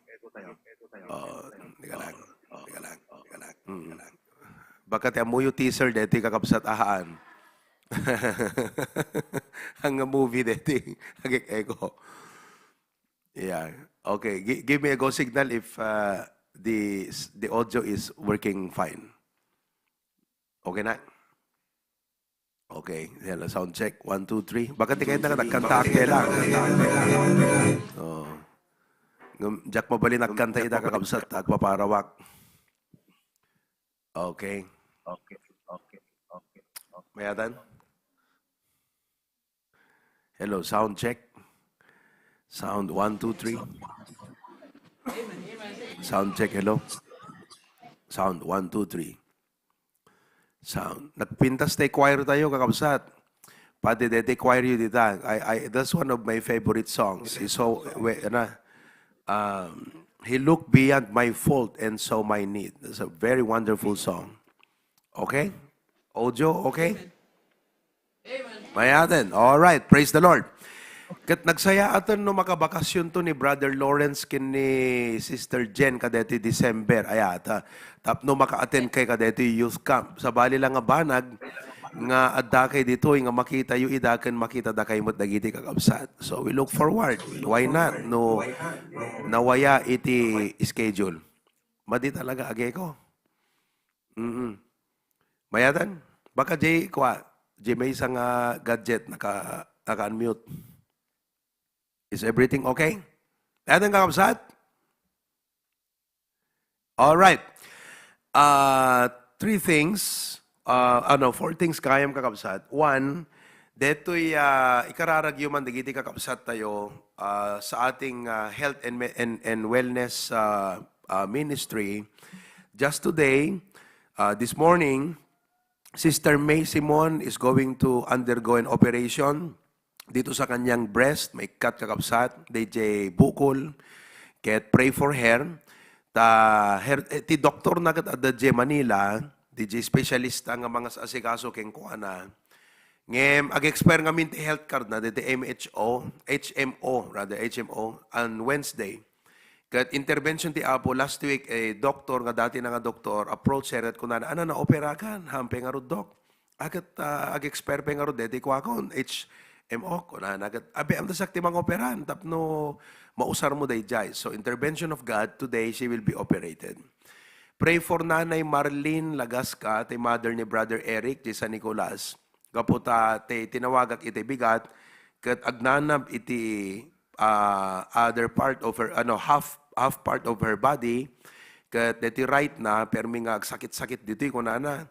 Ag-echo tayo. Oh, teka lang. Teka lang. Teka lang. Mm. Baka ti ammoyo teaser deti kakabsat ahaan. Ang movie deti. Ag-echo. Yeah. Okay. Gi-, give me a go signal if, uh, the s-, the audio is working fine. Okay na? Okay. Hello, sound check. One, two, three. Baka ti kayo nakakanta lang. Oh. Ngem, diak mabalin agkanta ita, kakabsat, agpaparawak. Okay. Okay, okay, okay, okay. Mayatan? Hello, sound check. Sound, one, two, three. Sound check, hello. Sound, one, two, three. Sound. Nagpintas tay choir tayo, kakabsat. Pati deti choir yu dita. I, I, that's one of my favorite songs. Is so, we-, ano, um, "He looked beyond my fault and saw my need." That's a very wonderful song. Okay? Audio, okay? Amen. Mayaten. All right. Praise the Lord. Ket nagsayaaten no makabakasyon to ni Brother Lawrence ken ni Sister Jen kadeti December. Aya, ta-, tapno maka-attend kay kadeti youth camp. Sabali lang nga banag nga adda kay ditoy nga makita yu ida ken makita da kay met dagiti kakabsat. So we look forward. Why not? No, nawaya iti schedule. Madi talaga, age ko. Mm-mm. Mayatan? Baka jay, kwa, jay may isang, ah, gadget, naka, naka-unmute. Is everything okay? Mayatan, kakabsat? All right. Uh, three things, uh, ano, four things kayam, kakabsat. One, detoy, uh, ikararagyo man dagiti kakabsat tayo, uh, sa ating, uh, health and me-, and, and wellness, uh, uh, ministry. Just today, uh, this morning, Sister May Simon is going to undergo an operation dito sa kanyang breast, may cut, kakabsat, D J bukol, ket pray for her. Ta, her, eh, ti doktor na ket adda D J Manila, D J specialista nga mga asikaso kenkuana. Ngem, ag-expire ngamin ti health card na, diti M H O, H M O, rather, H M O, on Wednesday. Ket intervention ti Apo last week, eh, doktor nga dati na nga doktor, approach her, ket kunana, "Ano, naoperakan? Hampay ngarud, Dok." Aket, ah, ag-expire pay ngarud deti kuakon, H M O, kunana ket, "Abi, amta siak ti mangoperan, tapno mausar mo dayjay." So, intervention of God, today, she will be operated. Pray for Nanay Marlene Lagasca, ti mother ni Brother Eric, di San Nicolas. Gapu ta, ti, tinawagak iti bigat, ket agnanab iti, ah, other part of her, ano, half, half part of her body, ket deti right na, permi nga agsakit-sakit ditoy, kunana.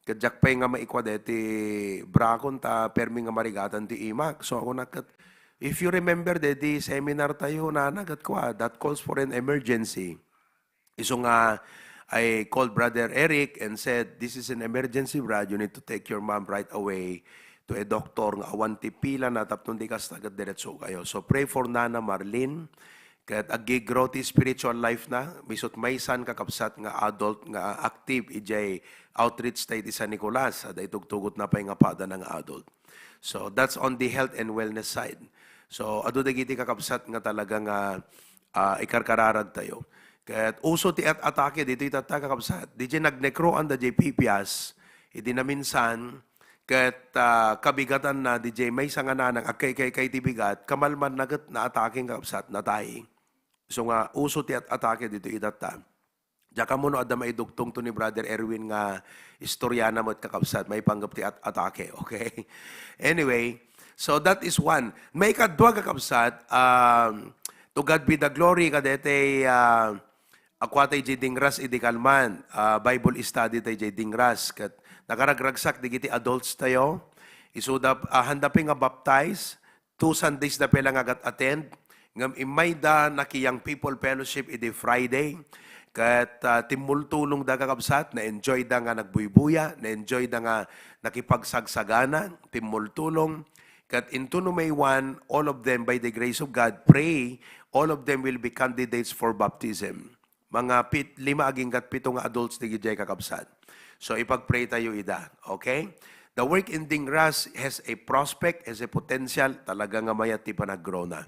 Ket diak pay nga maikua deti brakon ta permi nga marigatan ti imak. So, ako na ket, if you remember, deti seminar tayo, nana, ket kua, that calls for an emergency. Isu nga, I called Brother Eric and said, "This is an emergency, Brad. You need to take your mom right away to a doctor nga awan ti pilana tapno di kasta ket diretso kayo. So pray for Nana Marlene, ket aggi-grow ti spiritual life na, isut' maysan kakabsat nga adult nga active idiay outreach ta iti San Nicolas, adda itugtugotna pay nga padana nga adult. So that's on the health and wellness side. So adu dagiti kakabsat nga talaga nga, ah, ikarkararag tayo. Ket uso ti at-atake ditoy tatta, kakabsat. Didiay nagnegroan da diay pipias, idi naminsan, ket, ah, kabigatanna didiay maysa nga nanang, agkaykaykay ti bigat, kamalmanna ket naatake, kakabsat, natay. So nga, uso ti at-atake ditoy tatta. Diak ammo no adda maidugtong to ni Brother Erwin nga istoriana met, kakabsat, maipanggep ti at-, atake, okay? Anyway, so that is one. Maikadua, kakabsat, um, to God be the glory, kadetay, ah, akua tay diay Dingras idi kalman, ah, Bible study tay diay Dingras. Ket nakaragragsak digiti adults tayo. Isuda, ah, handa pay nga baptize, two Sundays da pay la nga agat-attend. Ngem immayda naki-Young People Fellowship idi Friday. Ket, ah, timmultulongda, kakabsat, na-enjoy da nga nagbuybuya, na-enjoy da nga nakipagsagsagana, timmultulong. Ket into no may one, all of them, by the grace of God, pray, all of them will be candidates for baptism. Mga pit-, lima aginggat pito nga adults diay kakabsat. So, ipag-pray tayo ida. Okay? The work in Dingras has a prospect, has a potential, talaga nga mayat ti panag-grow na.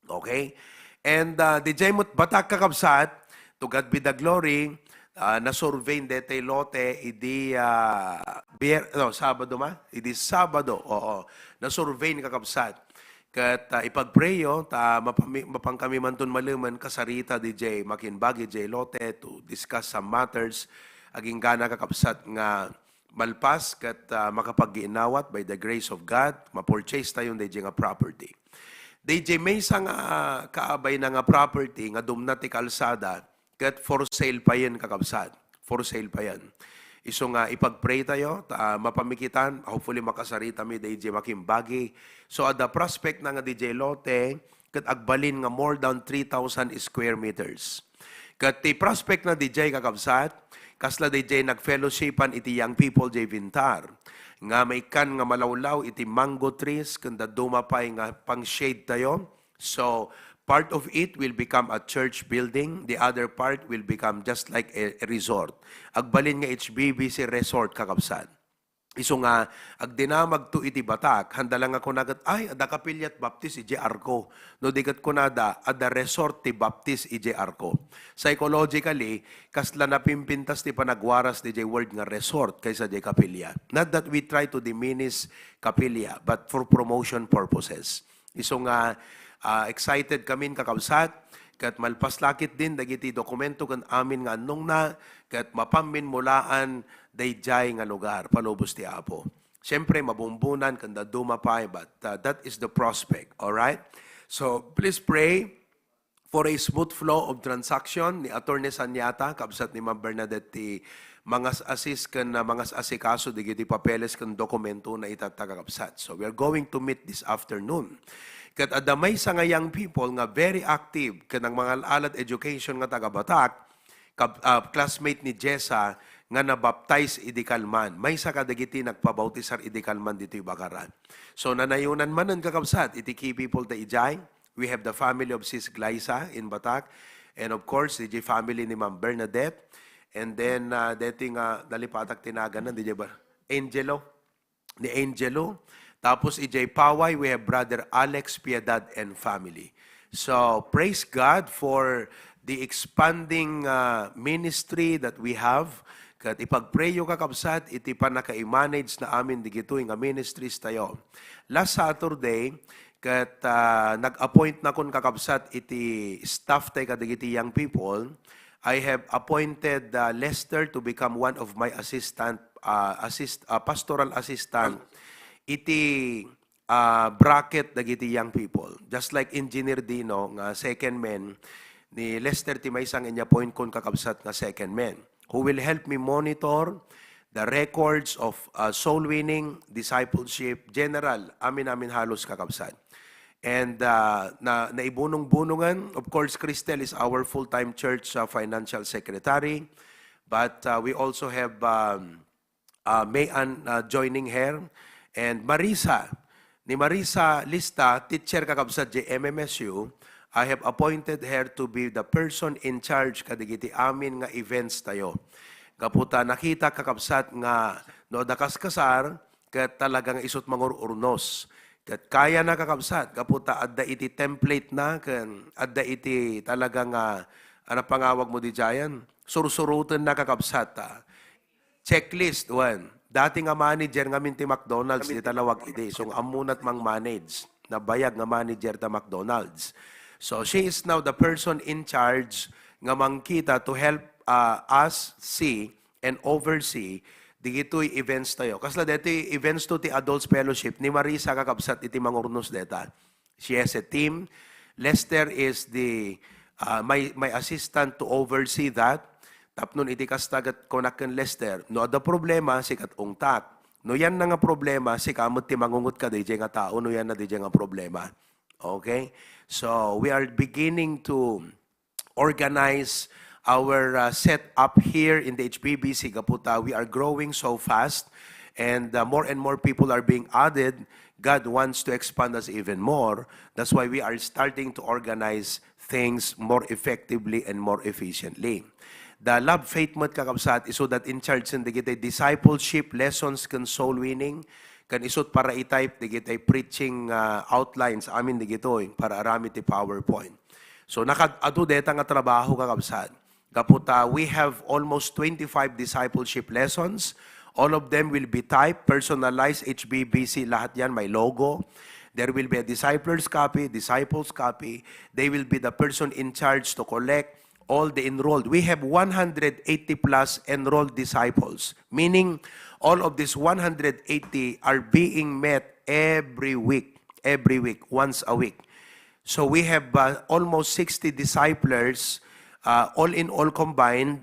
Okay? And, ah, diay met Batac, kakabsat, to God be the glory, ah, na-survey detay lote idi, ah, Bier-, no, Sabado ma? Idi Sabado, oo. Na-survey, kakabsat. Ket, ah, ipag-prayo ta mapami-, mapan kami manton malemen kasarita diay makimbagi diay lote to discuss some matters. Aginggana, kakabsat, nga malpas ket, ah, makapagginnawat by the grace of God, ma-purchase tayo diay nga property. Diay maysa nga, ah, kaabayna nga property nga dumna ti kalsada, ket for sale payen, kakabsat. For sale payen. Isu nga ipag-pray tayo, ta, ah, mapamikitan, hopefully makasarita mi diay makimbagi. So, adda prospect na nga diay lote, ket agbalin nga more than three thousand square meters. Ket ti prospect na diay, kakabsat, kasla diay nagfellowshipan iti young people diay Vintar, nga maikkan nga malawlaw iti mango trees, ken dadduma pay nga pang-shade tayo. So, part of it will become a church building, the other part will become just like a, a resort. Agbalin nga H B B C resort, kakabsat. Isu nga, agdinamagto iti Batac, handa la nga kuna ket, "Ay, adda kapiliat Baptist idiay Arco." No di ket kunada, "Adda resort ti Baptist idiay Arco." Psychologically, kasla napimpintas ti panagwaras diay word nga resort kaysa diay kapilia. Not that we try to diminish kapilia, but for promotion purposes. Isu nga, ah, excited kamin, kakabsat, ket malpas la ketdin dagiti dokumento ken amin nga annongna, ket mapanmin mulaan daydiay nga lugar, palubos ti Apo. Siyempre, mabumbunan ken dadduma pay, but, ah, that is the prospect, all right? So, please pray for a smooth flow of transaction. Ni Attorney Sanyata, kabsat ni Ma'am Bernadette, ti mangas-assist ken, ah, mangas-asikaso dagiti papeles ken dokumentona itatta, kakabsat. So, we are going to meet this afternoon. Ket adda maysa nga young people nga very active ken nagmangal-alat education nga taga-Batac, kab-, ah, classmate ni Jessa nga nabaptize idi kalman. Maysa kadagiti nagpabautisar idi kalman ditoy Bacaran. So, nanayonan manen, kakabsat, iti key people ta idiay. We have the family of Sis Glyza in Batac. And of course, diay family ni Ma'am Bernadette. And then, ah, deti nga nalipatak ti naganna, diay ba? Angelo. Ni Angelo. Tapos, idiay Paway, we have Brother Alex Piedad and family. So, praise God for the expanding, ah, ministry that we have. Ket ipagprayo, kakabsat, iti pannaka-manage na amin digitoy nga ministries tayo. Last Saturday, ket, ah, nag-appoint nakon, kakabsat, iti staff tay kadagiti young people. I have appointed, ah, Lester to become one of my assistant, ah, assist-, ah, pastoral assistant iti, ah, bracket dagiti young people. Just like Engineer Dino nga second man, ni Lester ti maysa nga in-appoint kon, kakabsat, nga second man, who will help me monitor the records of, uh, soul winning, discipleship, general, amin-amin halos, kakabsat. And, uh, na, naibunong-bunongan, of course, Cristel is our full-time church, uh, financial secretary. But, uh, we also have, um, uh, May Ann, uh, joining her. And Marisa, ni Marisa Lista, teacher kakabsat diay M M S U, I have appointed her to be the person in charge kadagiti amin nga events tayo. Gapu ta nakita kakabsat nga no adda kaskasar, ket talaga nga isut' mangur-urnos. Ket kayana kakabsat, gapu ta adda iti template na, ken adda iti talaga nga, ano pangawag mo diay, sursurotenna kakabsat, ah. Checklist, wen. Dati nga manager ngamin ti McDonald's, di talawag idi. So, ammunat mang manage. Nabayag nga manager ta McDonald's. So, she is now the person in charge nga mangkita to help, ah, us see and oversee digitoy events tayo. Kasla deti events to ti Adults Fellowship ni Marisa kakabsat iti mangurnos deta. She has a team. Lester is the, ah, my, my assistant to oversee that. Tapno iti kasta ket kunak ken Lester, no adda problema, sika ti ungtak. No yan na nga problema, sika met ti mangungot kadi diay nga tao, no yan na diay nga problema. Okay? So, we are beginning to organize our, uh, setup here in the H B B C gapu ta we are growing so fast, and, uh, more and more people are being added. God wants to expand us even more. That's why we are starting to organize things more effectively and more efficiently. The Love Faith met, kakabsat, isu dat in charge sen dagiti discipleship lessons ken soul winning, ken isut' para i-type dagiti preaching, uh, outlines amin dagitoy para aramid ti PowerPoint. So, nakaad-adu deta nga trabaho, kakabsat. Gapu ta, we have almost twenty-five discipleship lessons. All of them will be typed, personalized, H B B C, lahat yan, may logo. There will be a discipler's copy, disciple's copy. They will be the person in charge to collect all the enrolled. We have one hundred eighty plus enrolled disciples, meaning all of these one hundred eighty are being met every week, every week, once a week. So we have, uh, almost sixty disciplers, uh, all in all combined,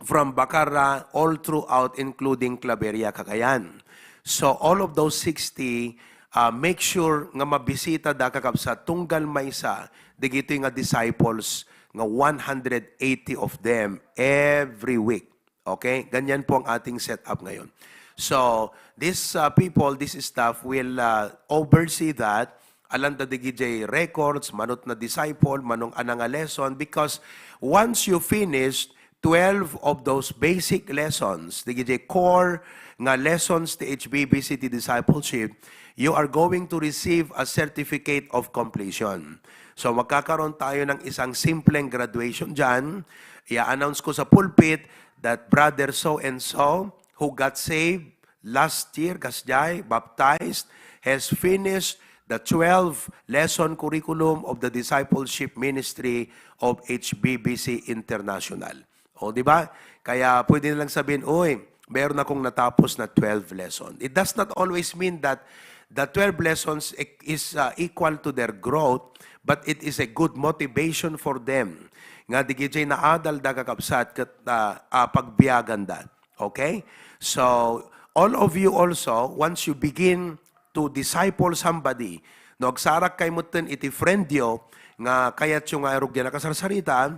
from Bacarra all throughout, including Claveria, Cagayan. So all of those sixty, uh, make sure nga mabisita da, kakabsat, tunggal maysa digitoy nga disciples nga one hundred eighty of them every week. Okay? Ganyan po ang ating setup ngayon. So, these, uh, people, this staff will, uh, oversee that. Alanta digidiay records, manut na disciple, manung ana nga lesson, because once you finish twelve of those basic lessons, digidiay core nga lessons ti H B B C ti discipleship, you are going to receive a certificate of completion. So, magkakaroon tayo ng isang simpleng graduation dyan. I-announce ko sa pulpit that brother so-and-so who got saved last year, kasdiay, baptized, has finished the twelve lesson curriculum of the discipleship ministry of H B B C International. O, di ba? Kaya pwede nilang sabihin, "Uy, meron akong natapos na twelve lesson." It does not always mean that the twelve lessons e-, is, uh, equal to their growth, but it is a good motivation for them. Nga digidiay naadal da, kakabsat, ket, uh, uh, pagbiagan da. Okay? So, all of you also, once you begin to disciple somebody, no, agsarak kay metten iti friend yo nga kayatyo nga arugyan a kasarsarita,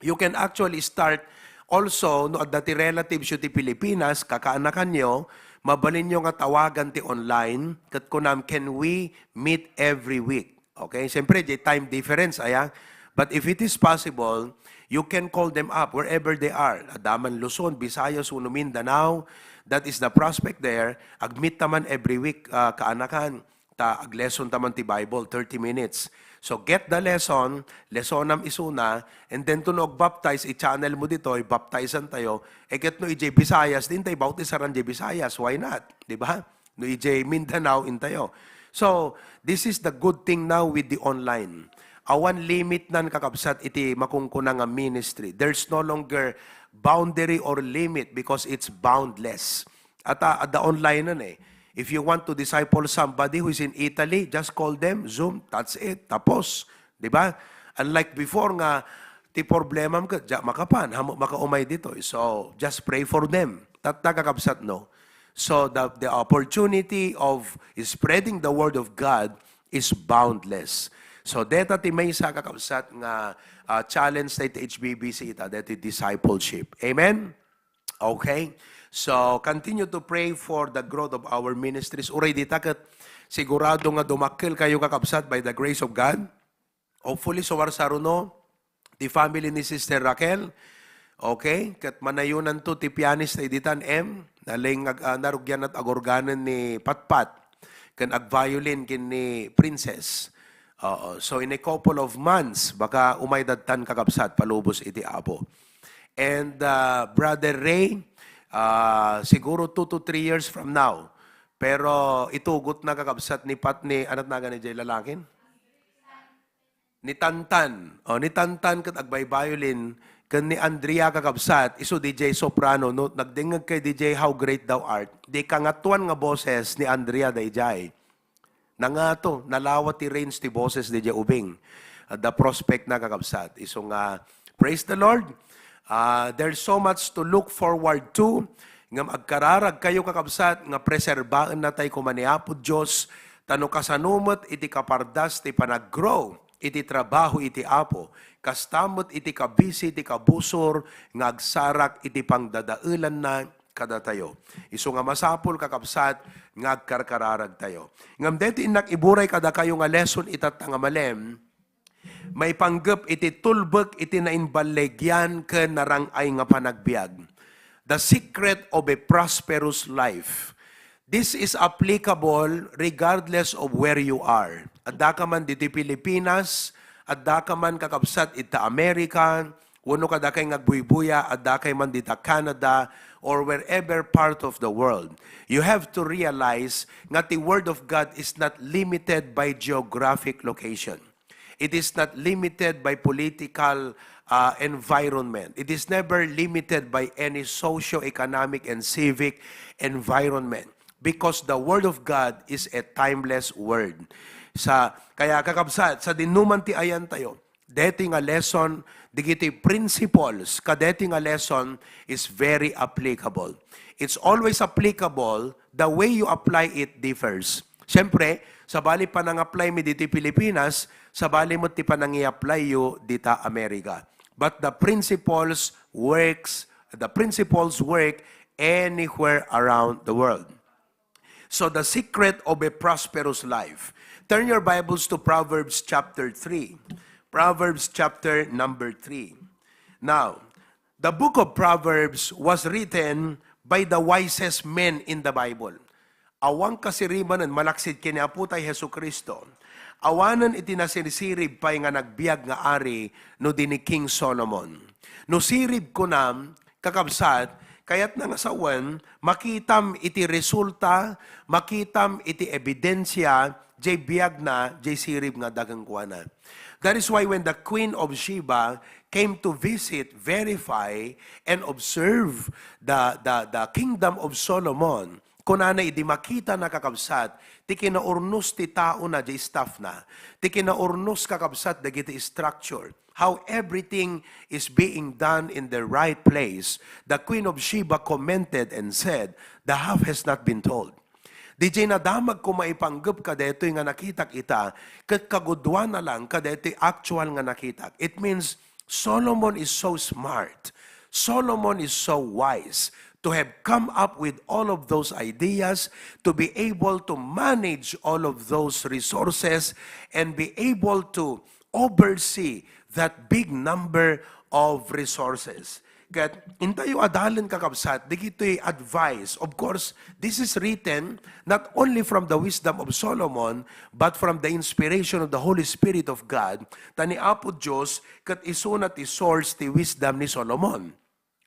you can actually start also, no adda ti relatives yo ti Pilipinas, kakaanakan yo, mabalin yo nga tawagan ti online, ket kunam, "Can we meet every week?" Okay? Siyempre, di time difference, aya. But if it is possible, you can call them up wherever they are. Adda man Luzon, Visayas, wenno Mindanao, that is the prospect there. Ag-meet ta man every week, ah, kaanakan. Ta, ag-lesson ta man ti Bible, thirty minutes. So, get the lesson, lessonam isuna, and then to no agbaptize, i-channel mo ditoy, baptizan tayo. E ket no idiay Visayas, di intay bautisaran diay Visayas. Why not? Di ba? No idiay Mindanao, intayo. So, this is the good thing now with the online. Awan limit nan, kakabsat, iti makunkuna nga ministry. There's no longer boundary or limit because it's boundless. At, ah, adda online nan eh. If you want to disciple somebody who is in Italy, just call them, Zoom, that's it, tapos. Di ba? Unlike before nga, ti problemam ket, diak makapan, haanmo makaumay ditoy. So, just pray for them. Tatta, kakabsat, no? So, the, the opportunity of spreading the word of God is boundless. So, deta ti maysa, kakabsat, nga, ah, challenge ta iti H B B C ita, deti discipleship. Amen? Okay? So, continue to pray for the growth of our ministries. Uray dita ket sigurado nga dumakkel kayo, kakabsat, by the grace of God. Hopefully, sumarsaruno ti family ni Sister Raquel. Okay? Ket manayunan to ti pianista iditan, M. Naleng ag-, ah, narugian at agorganen ni Patpat. Ken agviolin ken ni Princess. Oo. So, in a couple of months, baka umay dattan, kakabsat, palubos iti Apo. And, uh, Brother Ray, uh, siguro two to three years from now. Pero itugot na, kakabsat, ni Pat, ni, anat nagan ni Jay lalakin? Ni Tantan. O, ni Tantan ket agbaybayolin, ken ni Andrea, kakabsat, isu D J soprano. No, nagdengngeg kay D J How Great Thou Art. Di kangatuan nga boses ni Andrea dayjay. Nangato, nalawa ti range ti boses dayjay ubing. Uh, the prospect na, kakabsat. Isu nga, praise the Lord. Uh, there's so much to look forward to. Ngem agkararag kayo, kakabsat, nga preserbaen natay koma ni Apo Dios, ta no kasano met iti kapardas ti panaggrow iti trabaho iti Apo, kasta met iti kabisi ti kabusor nga agsarak iti pangdadaelanna kadatayo. Isu nga masapul, kakabsat, nga agkarkararagtayo. Ngem deti innak iburay kadakayo nga lesson itatta nga malem, maipanggep iti tulbek iti naimballegian ken narang-ay nga panagbiag. The secret of a prosperous life. This is applicable regardless of where you are. Adda ka man ditoy Pilipinas, adda ka man, kakabsat, ita America, wenno kadakay nga agbuybuya, adda kay man dita Canada, or wherever part of the world. You have to realize nga the Word of God is not limited by geographic location. It is not limited by political, uh, environment. It is never limited by any socio-economic and civic environment, because the Word of God is a timeless Word. Sa, kaya, kakabsat, sadinoman ti ayantayo, deti nga lesson, dagiti principles kadeti nga lesson is very applicable. It's always applicable. The way you apply it differs. Siyempre, sabali panang-apply mi ditoy Pilipinas, sabali met ti panangi-apply yo dita America. But the principles works, the principles work anywhere around the world. So, the secret of a prosperous life. Turn your Bibles to Proverbs chapter three. Proverbs chapter number three. Now, the book of Proverbs was written by the wisest men in the Bible. Awan kasiribanen malaksid ken ni Apotay Jesu-Cristo. Awanen iti nasirsirib pay nga nagbiag nga ari no di ni King Solomon. No sirib kunam, kakabsat, kayatna nga sawen, makitam iti resulta, makitam iti ebidensia, jay biagna, jay sirib nga adda kenkuana. That is why when the Queen of Sheba came to visit, verify, and observe the, the, the kingdom of Solomon, kunana idi makitana, kakabsat, ti kinaurnos ti taona, di staffna, ti kinaurnos, kakabsat, dagiti structure, how everything is being done in the right place, the Queen of Sheba commented and said, "The half has not been told." Diay nadamagko maipanggep kadaytoy nga nakitak ita, ket kagudoanna lang kadaytoy actual nga nakitak. It means Solomon is so smart. Solomon is so wise to have come up with all of those ideas, to be able to manage all of those resources, and be able to oversee that big number of resources. Ket intayo adalen, kakabsat, dagitoy advice. Of course, this is written not only from the wisdom of Solomon, but from the inspiration of the Holy Spirit of God. Ta ni Apo Dios ket isuna ti source ti wisdom ni Solomon.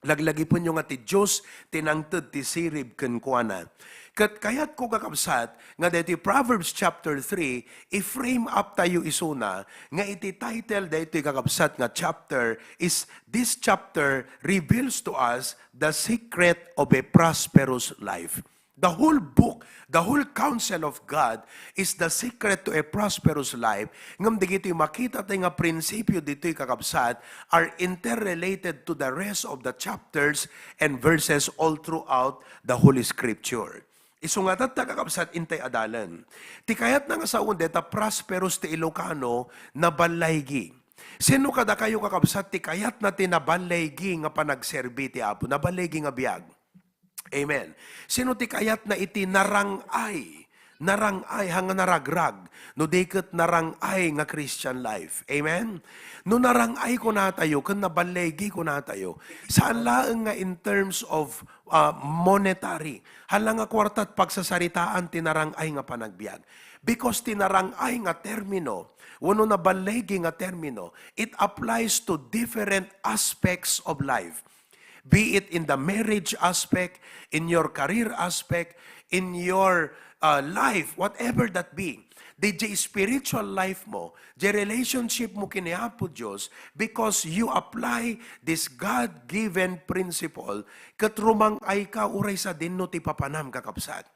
Laglagipenyo nga ti Dios ti nangted ti sirib kenkuana. Ket kayatko, kakabsat, nga daytoy Proverbs chapter three, i-frame up tayo isuna nga iti title daytoy, kakabsat, nga chapter is, this chapter reveals to us the secret of a prosperous life. The whole book, the whole counsel of God is the secret to a prosperous life. Ngem dagitoy makita tayo nga prinsipio ditoy, kakabsat, are interrelated to the rest of the chapters and verses all throughout the Holy Scripture. Isu nga tatta, kakabsat, intay adalen. Ti kayatna nga sawen deta prosperous ti Ilocano, naballaygi. Sino kadakayo, kakabsat, ti kayatna ti naballaygi nga panagserbi ti Apo, naballaygi nga biag? Amen. Sino ti kayatna iti narang-ay? Narang-ay, ha nga naragrag, no di ket narang-ay nga Christian life. Amen? No narang-ay kunatayo, ken naballegi kunatayo, saan laeng nga in terms of, ah, monetary. Hala nga kuarta ti pagsasaritaan ti narang-ay nga panagbiag. Because ti narang-ay nga termino, wenno naballegi nga termino, it applies to different aspects of life. Be it in the marriage aspect, in your career aspect, in your, uh, life, whatever that be. Diay spiritual life mo, diay relationship mo ken ni Apo Dios, because you apply this God-given principle, ket rumang-ay ka uray sadino ti papanam, kakabsat.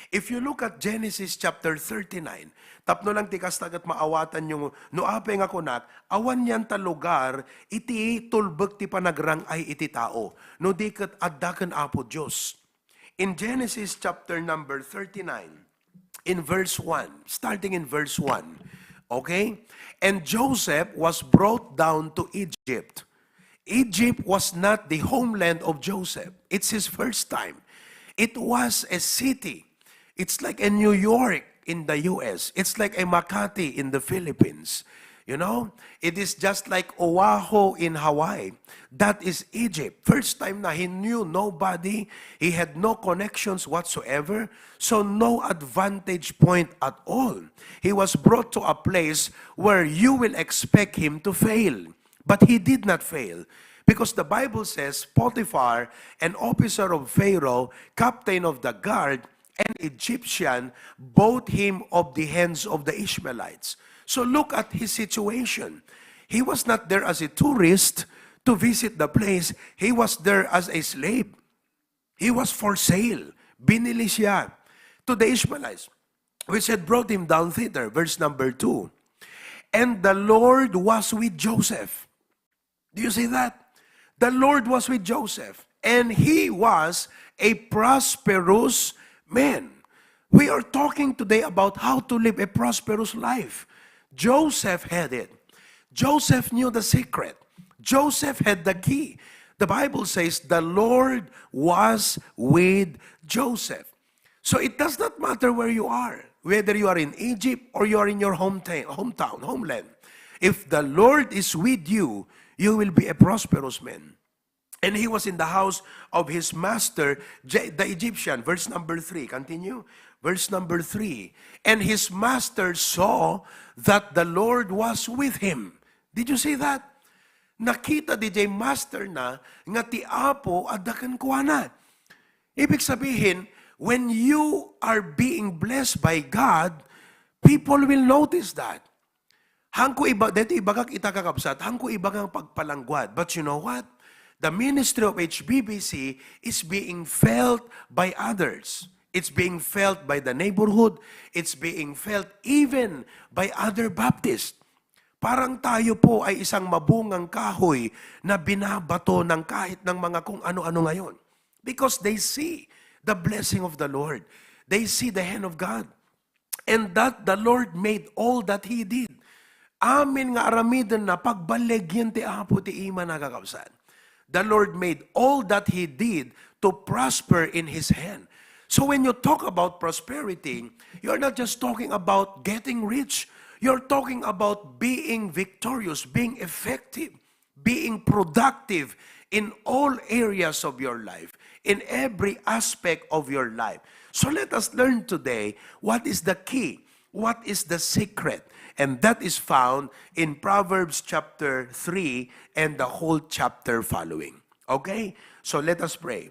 If you look at Genesis chapter thirty-nine, tapno lang ti kasta ket maawatanyo no apay nga kunak, awan nian ta lugar iti tulbek ti panagrang-ay iti tao, no di ket adda ken Apo Dios. In Genesis chapter number thirty-nine, in verse one, starting in verse one, okay? "And Joseph was brought down to Egypt." Egypt was not the homeland of Joseph. It's his first time. It was a city. It's like a New York in the U S. It's like a Makati in the Philippines. You know, it is just like Oahu in Hawaii. That is Egypt. First time na, he knew nobody. He had no connections whatsoever. So no advantage point at all. He was brought to a place where you will expect him to fail. But he did not fail, because the Bible says Potiphar, an officer of Pharaoh, captain of the guard, an Egyptian, bought him of the hands of the Ishmaelites. So look at his situation. He was not there as a tourist to visit the place. He was there as a slave. He was for sale. Binili siya to the Ishmaelites, which had brought him down thither. Verse number two. "And the Lord was with Joseph." Do you see that? The Lord was with Joseph, and he was a prosperous man. We are talking today about how to live a prosperous life. Joseph had it. Joseph knew the secret. Joseph had the key. The Bible says the Lord was with Joseph. So it does not matter where you are, whether you are in Egypt or you are in your hometown, hometown, homeland. If the Lord is with you, you will be a prosperous man. "And he was in the house of his master, Je-, the Egyptian." Verse number three. Continue. Verse number three. "And his master saw that the Lord was with him." Did you see that? Nakita diay master na nga ti Apo adda kenkuana. Ibig sabihin, when you are being blessed by God, people will notice that. Haanko iba-, daytoy ibagak ita, kakabsat, haanko ibaga nga pagpalangguad. But you know what? The ministry of H B B C is being felt by others. It's being felt by the neighborhood. It's being felt even by other Baptists. Parang tayo po ay isang mabungang kahoy na binabato ng kahit ng mga kung ano-ano ngayon. Because they see the blessing of the Lord. They see the hand of God. And that the Lord made all that he did. Amin nga aramidenna, pagballegyen ti Apo ti imana, kakabsat. The Lord made all that he did to prosper in his hand. So when you talk about prosperity, you're not just talking about getting rich. You're talking about being victorious, being effective, being productive in all areas of your life, in every aspect of your life. So let us learn today what is the key, what is the secret, and that is found in Proverbs chapter three and the whole chapter following. Okay? So let us pray.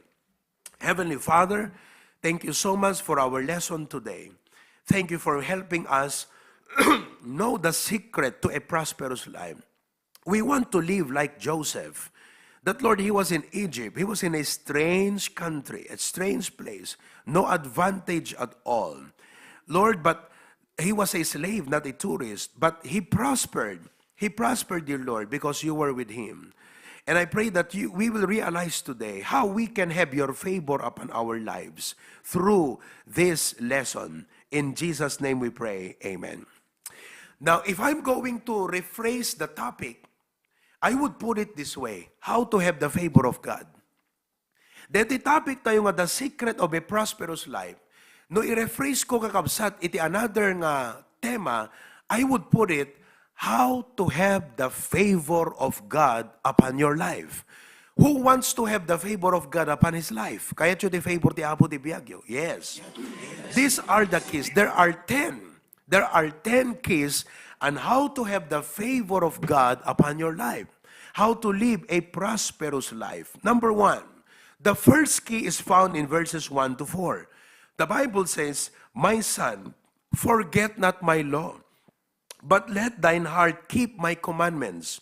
Heavenly Father, thank you so much for our lesson today. Thank you for helping us know the secret to a prosperous life. We want to live like Joseph. That, Lord, he was in Egypt. He was in a strange country, a strange place. No advantage at all. Lord, but he was a slave, not a tourist. But he prospered. He prospered, dear Lord, because you were with him. And I pray that you, we will realize today how we can have your favor upon our lives through this lesson. In Jesus' name we pray. Amen. Now, if I'm going to rephrase the topic, I would put it this way: how to have the favor of God. Deti topic tayo nga the secret of a prosperous life, no i-rephrase ko, kakabsat, iti another nga tema, I would put it, how to have the favor of God upon your life. Who wants to have the favor of God upon his life? Kayatyo ti favor ti Apo ti biagyo? Yes. These are the keys. There are ten. There are ten keys on how to have the favor of God upon your life. How to live a prosperous life. Number one, the first key is found in verses one to four. The Bible says, "My son, forget not my law, but let thine heart keep my commandments.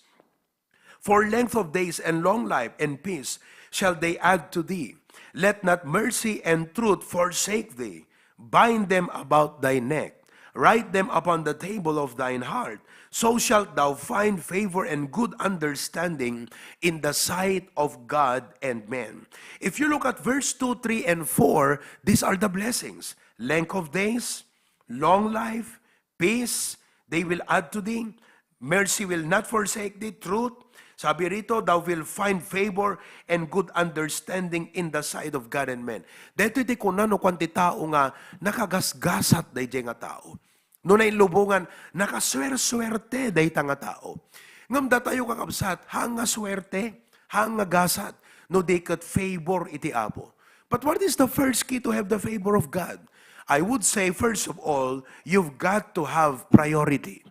For length of days and long life and peace shall they add to thee. Let not mercy and truth forsake thee. Bind them about thy neck. Write them upon the table of thine heart. So shalt thou find favor and good understanding in the sight of God and men." If you look at verse two, three, and four, these are the blessings. Length of days, long life, peace, they will add to thee. Mercy will not forsake thee. Truth, sabi rito, "Thou will find favor and good understanding in the sight of God and men." Daytoy ti kuna no kuan ti tao nga nakagasgasat daydiay nga tao. No nailubongan, nakasuersuerte dayta nga tao. Ngem datayo, kakabsat, haan nga suerte, haan nga gasat, no di ket favor iti Apo. But what is the first key to have the favor of God? I would say, first of all, you've got to have priority.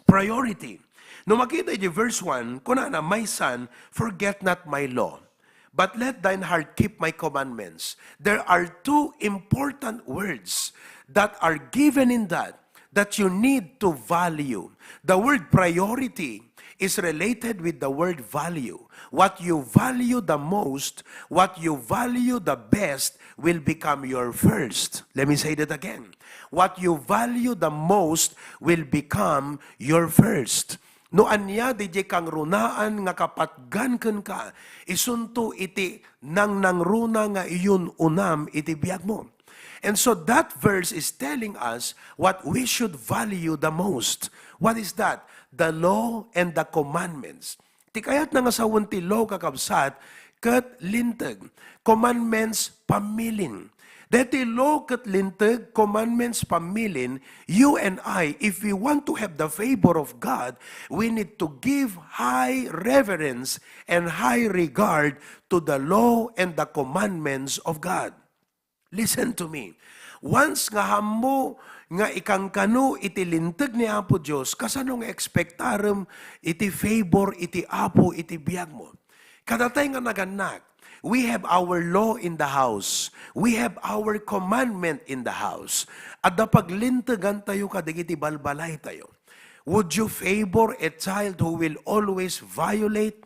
Priority. No makita iti verse one, kunana, "My son, forget not my law, but let thine heart keep my commandments." There are two important words that are given in that, that you need to value. The word priority is related with the word value. What you value the most, what you value the best will become your first. Let me say that again. What you value the most will become your first. No ania diay kangrunaan nga kapatgan kenka, isunto iti nangnangruna nga iyun-unam iti biagmo. And so that verse is telling us what we should value the most. What is that? The law and the commandments. Ti kayatna nga sawen ti law, kakabsat, ket linteg. Commandments, pammilin. Deti law ket linteg, commandments, pammilin, you and I, if we want to have the favor of God, we need to give high reverence and high regard to the law and the commandments of God. Listen to me. Once nga hammo nga ikankano iti linteg ni Apo Dios, kasano nga ekspektarem iti favor iti Apo iti biagmo? Kadatay nga nagannak, we have our law in the house. We have our commandment in the house. Adda paglintegantayo kadagiti balbalaytayo. Would you favor a child who will always violate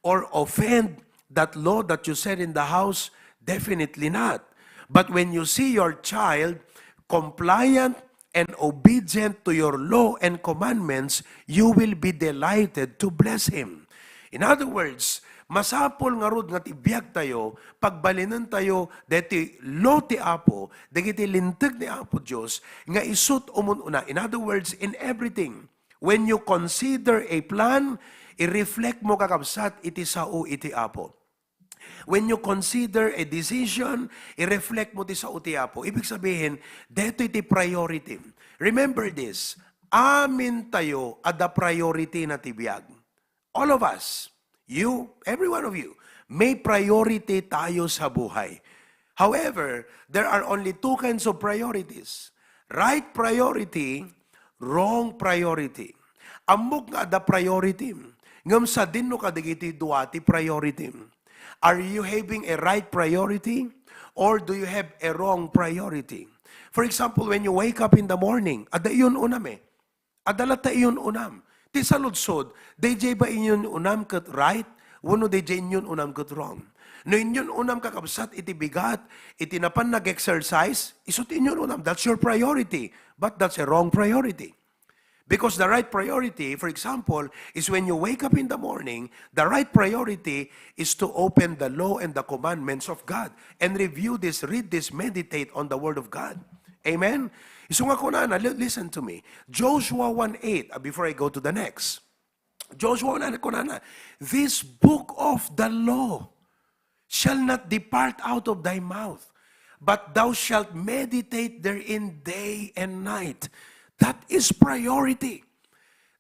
or offend that law that you set in the house? Definitely not. But when you see your child compliant and obedient to your law and commandments, you will be delighted to bless him. In other words, masapul ngarud nga ti biagtayo, pagbalinentayo deti law ti Apo, dagiti linteg ni Apo Dios, nga isut' umun-una. In other words, in everything, when you consider a plan, i-reflect mo, kakabsat, iti sao iti Apo. When you consider a decision, i-reflect mo ti sao ti Apo. Ibig sabihin, detoy ti priority. Remember this, amintayo adda priority na ti biag. All of us, you, every one of you, may priority tayo sa buhay. However, there are only two kinds of priorities. Right priority, wrong priority. Ammok nga adda priority, ngem sadin no kadagiti dua ti priority. Are you having a right priority or do you have a wrong priority? For example, when you wake up in the morning, adda iyun-unam eh. Adda latta iyun-unam. Ti saludsod, daydiay ba iyun-unam ket right? Wenno daydiay inyun-unam ket wrong? No inyun-unam, kakabsat, iti bigat, iti napan nag-exercise, isu ti inyun-unam. That's your priority. But that's a wrong priority. Because the right priority, for example, is when you wake up in the morning, the right priority is to open the law and the commandments of God and review this, read this, meditate on the Word of God. Amen? Isu nga kunana, li-, listen to me. Joshua one eight, uh, before I go to the next. Joshua one eight kunana, "This book of the law shall not depart out of thy mouth, but thou shalt meditate therein day and night. That is priority.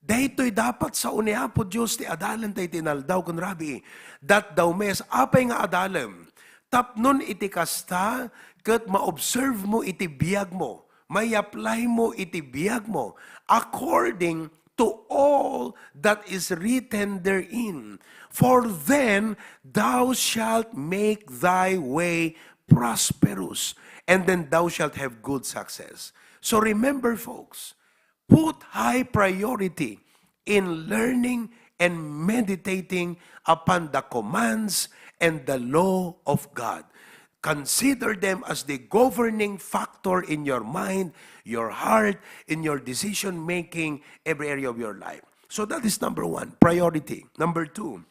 Daytoy dapat sao ni Apo Dios ti adalen ta iti inaldaw ken rabii. Datdaw mes, apay nga adalem? Tapnon iti kasta, ket maobserve mo iti biag mo, may-apply mo iti biag mo, according to all that is written therein. For then thou shalt make thy way prosperous, and then thou shalt have good success. So remember, folks, put high priority in learning and meditating upon the commands and the law of God. Consider them as the governing factor in your mind, your heart, in your decision making, every area of your life. So that is number one, priority. Number two,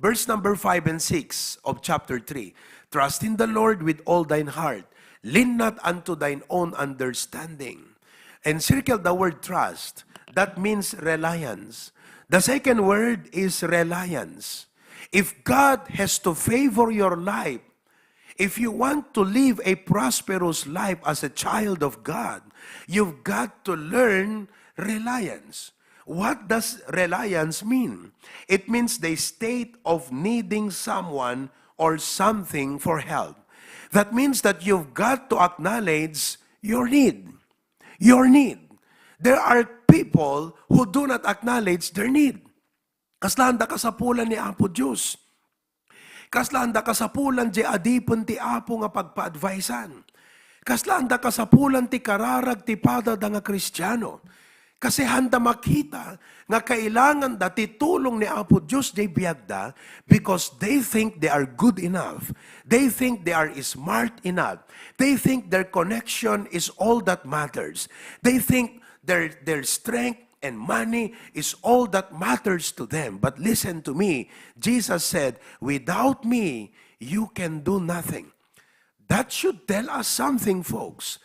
verse number five and six of chapter three. "Trust in the Lord with all thine heart. Lean not unto thine own understanding." And circle the word trust. That means reliance. The second word is reliance. If God has to favor your life, if you want to live a prosperous life as a child of God, you've got to learn reliance. What does reliance mean? It means the state of needing someone or something for help. That means that you've got to acknowledge your need. Your need. There are people who do not acknowledge their need. Kaslaanda kasapulan ni Apo Dios. Kaslaanda kasapulan diay adipen ti Apo nga pagpa-advisean. Kaslaanda kasapulan ti kararag ti padada nga Kristiano. Kasi handa makita nga kailanganda ti tulong ni Apo Dios diay biagda because they think they are good enough. They think they are smart enough. They think their connection is all that matters. They think their, their strength and money is all that matters to them. But listen to me. Jesus said, "Without me, you can do nothing." That should tell us something, folks.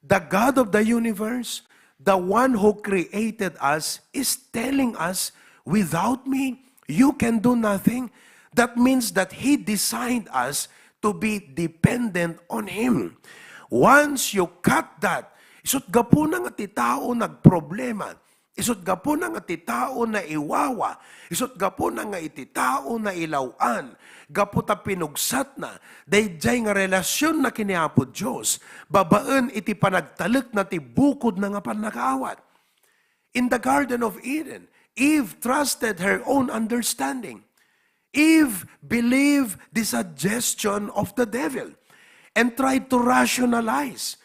The God of the universe, the one who created us, is telling us, "Without me, you can do nothing." That means that He designed us to be dependent on Him. Once you cut that, isut gapuna nga ti tao nagproblema, isut gapuna nga ti tao naiwawa, isut gapuna nga iti tao nailaw-an, gapu ta pinugsatna daydiay nga relasionna ken ni Apo Dios, babaen iti panagtalekna ti bukodna nga pannakaawat. In the Garden of Eden, Eve trusted her own understanding. Eve believed the suggestion of the devil and tried to rationalize.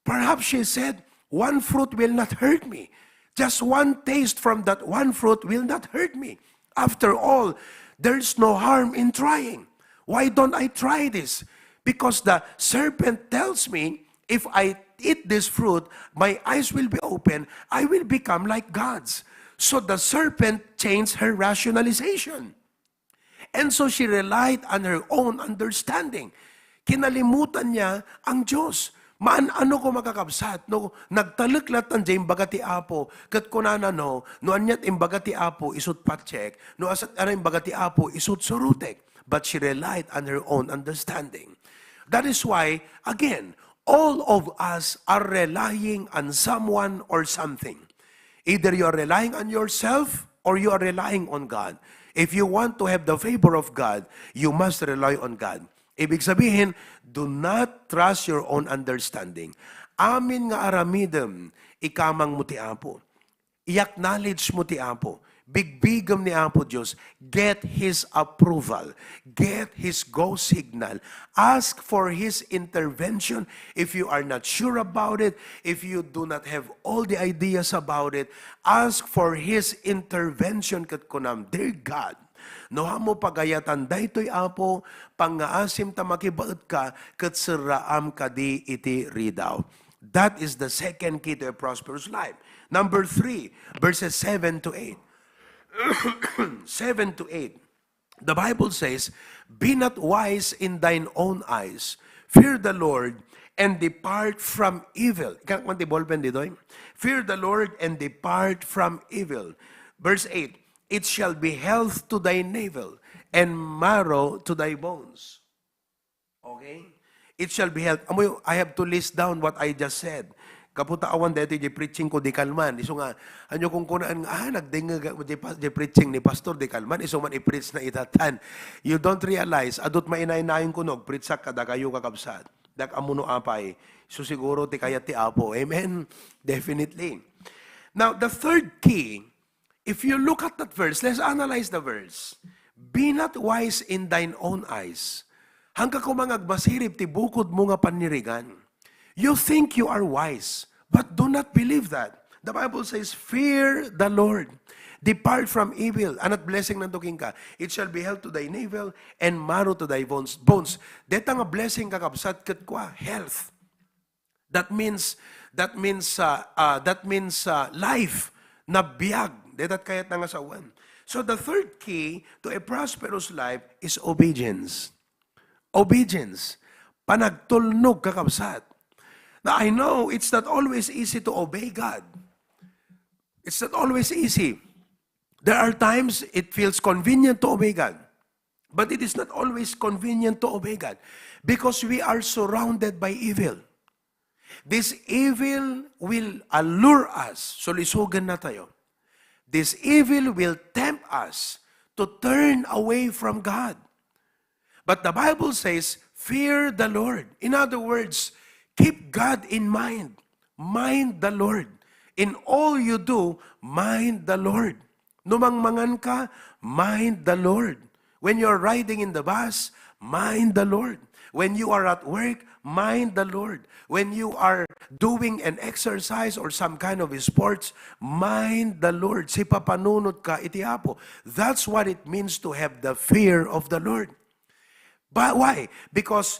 Perhaps she said, "One fruit will not hurt me. Just one taste from that one fruit will not hurt me. After all, there's no harm in trying. Why don't I try this? Because the serpent tells me if I eat this fruit, my eyes will be open, I will become like gods." So the serpent changed her rationalization. And so she relied on her own understanding. Kinalimutan niya ang Diyos. Maan-ano ko, makakabsat, no? Nagtalek latta diay imbaga ti Apo, ket kunana, no, no aniat imbaga ti Apo, isut patsek, no asat ara imbaga ti Apo, isut surutek. But she relied on her own understanding. That is why, again, all of us are relying on someone or something. Either you are relying on yourself or you are relying on God. If you want to have the favor of God, you must rely on God. Ibig sabihin, do not trust your own understanding. Amin nga aramidem, ikamang mo ti Apo. I-acknowledge mo ti Apo. Bigbigem ni Apo Dios. Get His approval. Get His go signal. Ask for His intervention if you are not sure about it, if you do not have all the ideas about it. Ask for His intervention ket kunam, "Dear God, no haanmo pagayatan daytoy, Apo, pangngaasim ta makibaetka ket serraam kadi iti ridaw." That is the second key to a prosperous life. Number three, verses seven to eight. Seven to eight. The Bible says, "Be not wise in thine own eyes. Fear the Lord and depart from evil." Ikanak man ti ballpen ditoy. "Fear the Lord and depart from evil." Verse eight, "It shall be health to thy navel and marrow to thy bones. Okay? It shall be health. Amoy, I have to list down what I just said. Kaputa awan daytoy di preaching ko, di kalman. Isu nga, anyo kung kunaan nga, ah, nagdengngeg di, pa- di preaching ni Pastor, di kalman. Isu man i-preach na itatan. You don't realize, adut mainainayon ko no, preachak kadakayo kakabsat. Dak amuno apay. So siguro ti kayat ti Apo. Amen? Definitely. Now, the third key, if you look at that verse, let's analyze the verse. Be not wise in thine own eyes. Hangka kumang agmasirib ti bukod mo nga panirigan. You think you are wise, but do not believe that. The Bible says, "Fear the Lord. Depart from evil." Anat blessing nanto kenka. "It shall be health to thy navel and marrow to thy bones." Bones. Deta nga blessing, kakabsat, ket kua, health. That means, that means, uh, uh, that means, uh, life, nabiag. Deta kayat na nga sawen. So the third key to a prosperous life is obedience. Obedience. Panagtulnog, kakabsat. Now, I know it's not always easy to obey God. It's not always easy. There are times it feels convenient to obey God. But it is not always convenient to obey God because we are surrounded by evil. This evil will allure us. Sulisugan na tayo. This evil will tempt us to turn away from God. But the Bible says, "Fear the Lord." In other words, keep God in mind. Mind the Lord. In all you do, mind the Lord. No mangmangan ka, mind the Lord. When you're riding in the bus, mind the Lord. When you are at work, mind the Lord. When you are doing an exercise or some kind of sports, mind the Lord. Sipapanunot ka iti Apo. That's what it means to have the fear of the Lord. But why? Because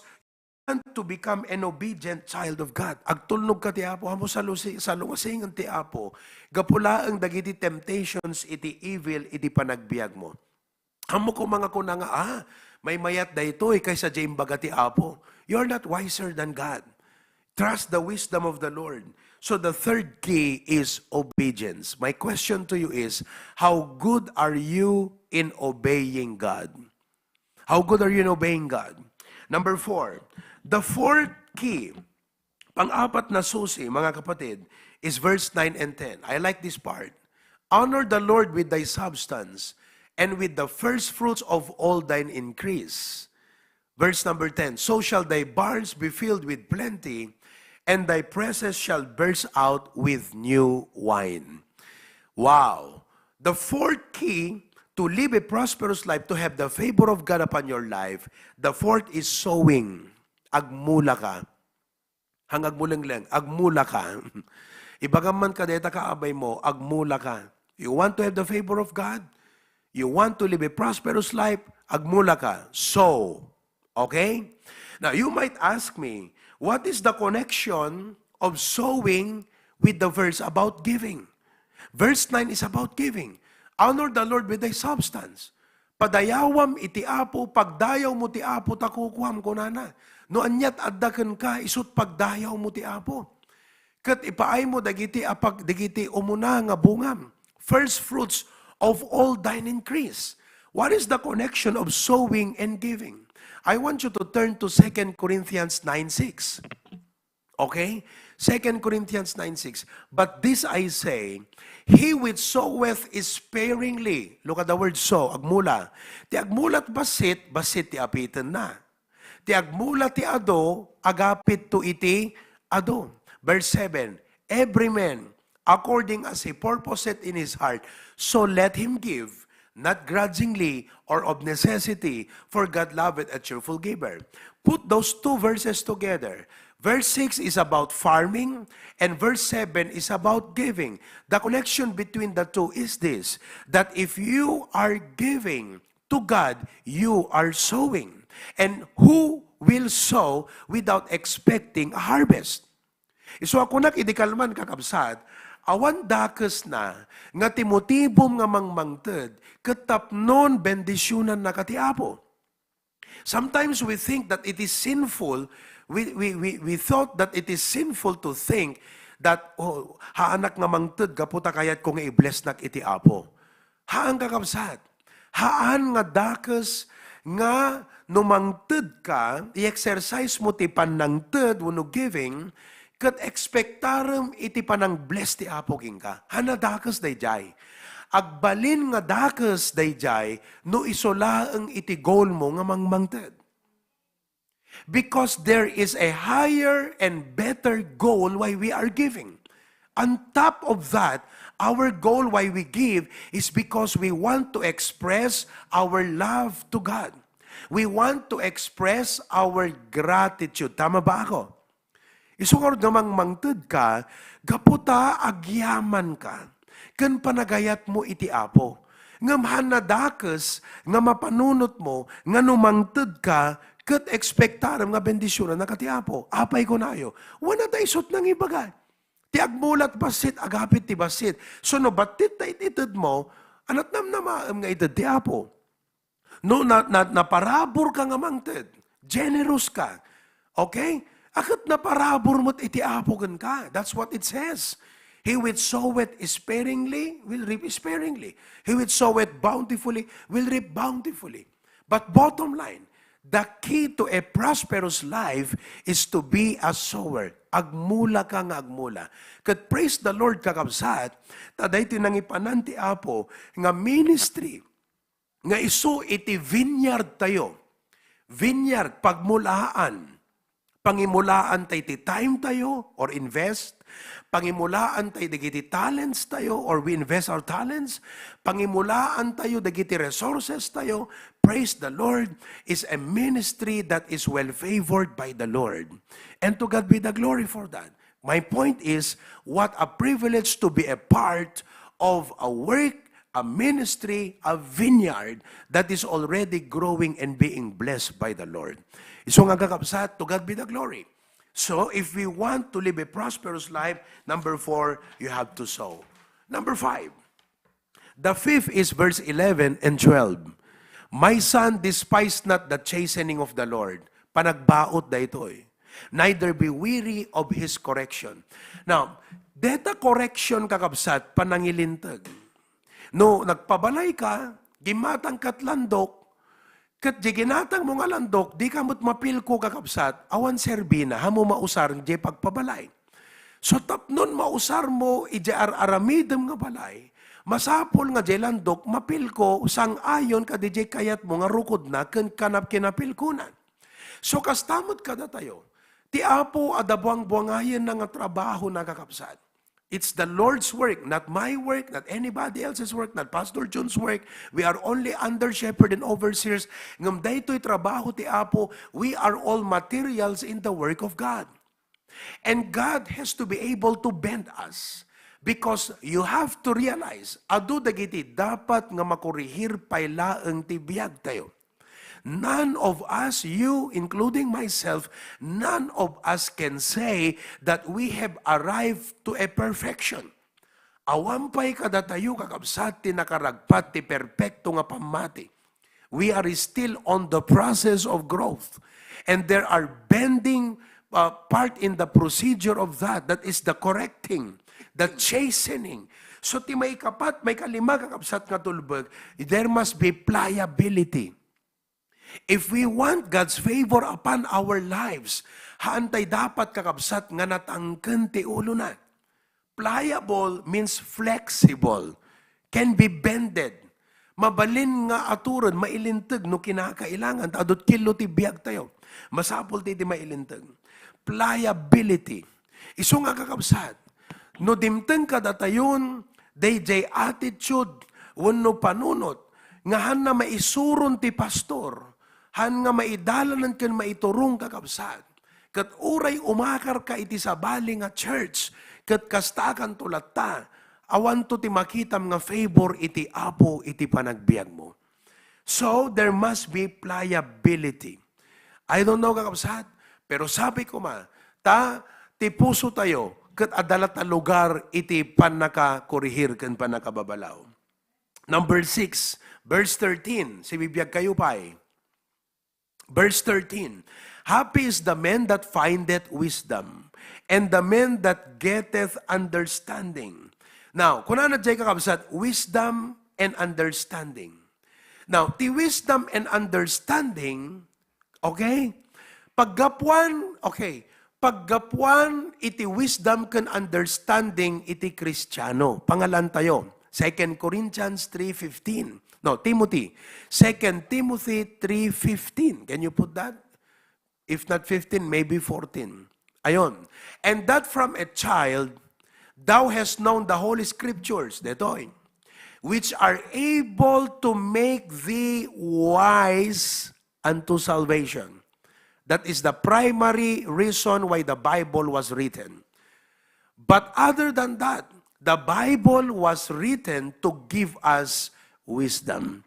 you want to become an obedient child of God. Agtulnog ka ti Apo, amo salusi-, salungasingen ti Apo. Gapu laeng dagiti temptations iti evil iti panagbiag mo. Ammo koma nga kuna nga, ah, maymayat daytoy kaysa diay imbaga ti Apo. You're not wiser than God. Trust the wisdom of the Lord. So the third key is obedience. My question to you is, how good are you in obeying God? How good are you in obeying God? Number four, the fourth key, pang-apat na susi, mga kapatid, is verse nine and ten. I like this part. "Honor the Lord with thy substance and with the first fruits of all thine increase." Verse number ten, "So shall thy barns be filled with plenty, and thy presses shall burst out with new wine." Wow. The fourth key to live a prosperous life, to have the favor of God upon your life, the fourth is sowing. Agmula ka. Hang agmulengleng, agmula ka. Ibagam man kadeta kaabay mo, agmula ka. You want to have the favor of God? You want to live a prosperous life? Agmula ka. Sow. Okay? Now, you might ask me, what is the connection of sowing with the verse about giving? Verse nine is about giving. "Honor the Lord with thy substance." Padayawam iti Apo, pagdayaw mo ti Apo, ta kukuam, kunana. No aniat adda kenka, isut pagdayaw mo ti Apo. Ket ipaay mo dagiti apag-, dagiti umuna nga bungam. First fruits of all thine increase. What is the connection of sowing and giving? I want you to turn to Second Corinthians nine six. Okay? Second Corinthians nine six, "But this I say, he which soweth sparingly," look at the word sow, agmula. Ti agmula ti bassit, bassit ti apitenna. Ti agmula ti adu, agapit to iti adu. Verse seven, "Every man, according as he purposeth in his heart, so let him give, not grudgingly or of necessity, for God loveth a cheerful giver." Put those two verses together. Verse six is about farming, and verse seven is about giving. The connection between the two is this, that if you are giving to God, you are sowing. And who will sow without expecting a harvest? Isu a kunak idi kalman, kakabsat, awan dakesna nga ti motibom nga mangmangted ket tapnon bendisionannaka ti Apo. Sometimes we think that it is sinful, we, we, we, we thought that it is sinful to think that, "Oh, haanak nga mangted gapu ta kayatko nga i-blessnak iti Apo." Haan, kakabsat. Haan nga dakes nga no mangted ka, i-exercise mo ti pannangted wenno giving, ket ekspektarem iti panang-bless ti Apo kenka. Haan a dakes daydiay. Agbalin nga dakes daydiay no isu laeng iti goal mo nga mangmangted. Because there is a higher and better goal why we are giving. On top of that, our goal why we give is because we want to express our love to God. We want to express our gratitude. Tama ba ako? Isu ngarud nga mangmangted ka, gapu ta agyaman ka ken panagayat mo iti Apo. Ngem haan a dakes nga mapanunot mo nga no mangted ka, ket ekspektarem nga bendisionannaka ti Apo. Apay kunayo? Wen a ta isut nangibaga. Ti agmulat bassit, agapit ti bassit. So no battit ta it-ited mo, anat namnamaem nga ited ti Apo. No na, na, naparabur ka nga mangted, generous ka, okay? Aket naparabur met iti Apo kenka. That's what it says. He which soweth sparingly will reap sparingly. He which soweth bountifully will reap bountifully. But bottom line, the key to a prosperous life is to be a sower. Agmula ka nga agmula. Ket praise the Lord, kakabsat, ta daytoy nangipanan ti Apo nga ministry nga isu iti vineyard tayo. Vineyard, pagmulaan. Pangimulaan tayo ti time tayo or invest. Pangimulaan tayo dagiti talents tayo or we invest our talents. Pangimulaan tayo dagiti resources tayo. Praise the Lord, is a ministry that is well favored by the Lord. And to God be the glory for that. My point is, what a privilege to be a part of a work, a ministry, a vineyard that is already growing and being blessed by the Lord. Isu nga kakabsat, to God be the glory. So, if we want to live a prosperous life, number four, you have to sow. Number five, the fifth is verse eleven and twelve. "My son, despise not the chastening of the Lord." Panagbaut daytoy. "Neither be weary of his correction." Now, deta correction, kakabsat, panangilinteg. No nagpabalay ka, gimmatang kat landok, ket di ginatang mo nga landok, di ka met mapilko, kakabsat, awan serbina, hamo mausar di pagpabalay. So tapnon mausar mo iti ar-aramidem nga balay, masapul nga di landok mapilko sang-ayon kadi di kayat mo nga rukodna ken kanap kinapilkona. So kasta met kadatayo, ti Apo adda buangbuangayenna nga trabahona, kakabsat. It's the Lord's work, not my work, not anybody else's work, not Pastor John's work. We are only under shepherd and overseers. Ngem daytoy trabaho ti Apo, we are all materials in the work of God. And God has to be able to bend us. Because you have to realize, adu dagiti dapat nga makurihir pay laeng ti biag tayo. None of us, you including myself, none of us can say that we have arrived to a perfection. Awan pay kadatayo, kakabsat, ti nakaragpat ti perpekto nga pammati. We are still on the process of growth. And there are bending, uh, part in the procedure of that. That is the correcting, the chastening. So, ti maikapat, maikalima, kakabsat nga tulbek, there must be pliability. If we want God's favor upon our lives, haan tay dapat, kakabsat, nga natangken ti ulona. Pliable means flexible, can be bended. Mabalin nga aturen, mailinteg no kinakailangan, ta adut killo ti biag tayo. Masapul ti, ti mailinteg. Pliability. Isu nga, kakabsat, no dimteng kadatayon, dayjay attitude, wenno panunot, nga haan nga maisuron ti pastor, haan nga maidalanen ken maiturong, kakabsat. Ket uray umakarka iti sabali nga church, ket kastakanto latta, awanto ti makitam nga favor iti Apo iti panagbiagmo. So, there must be pliability. I don't know, kakabsat, pero sabi ko ma, ta ti puso tayo, ket adda latta lugar iti pannakakurihir ken pannakababalaw. Number six, verse thirteen. Sibibiag kayo pay. Verse thirteen, "Happy is the man that findeth wisdom, and the man that getteth understanding." Now, kunana jay, kakabsat, wisdom and understanding. Now, ti wisdom and understanding, okay? Paggapuan, okay, paggapuan iti wisdom ken understanding iti Kristiano. Pangalan tayo, Second Corinthians three fifteen. No, Timothy. Second Timothy three fifteen. Can you put that? If not fifteen, maybe fourteen. Ayon. And that from a child thou hast known the Holy Scriptures, detoy, which are able to make thee wise unto salvation. That is the primary reason why the Bible was written. But other than that, the Bible was written to give us wisdom.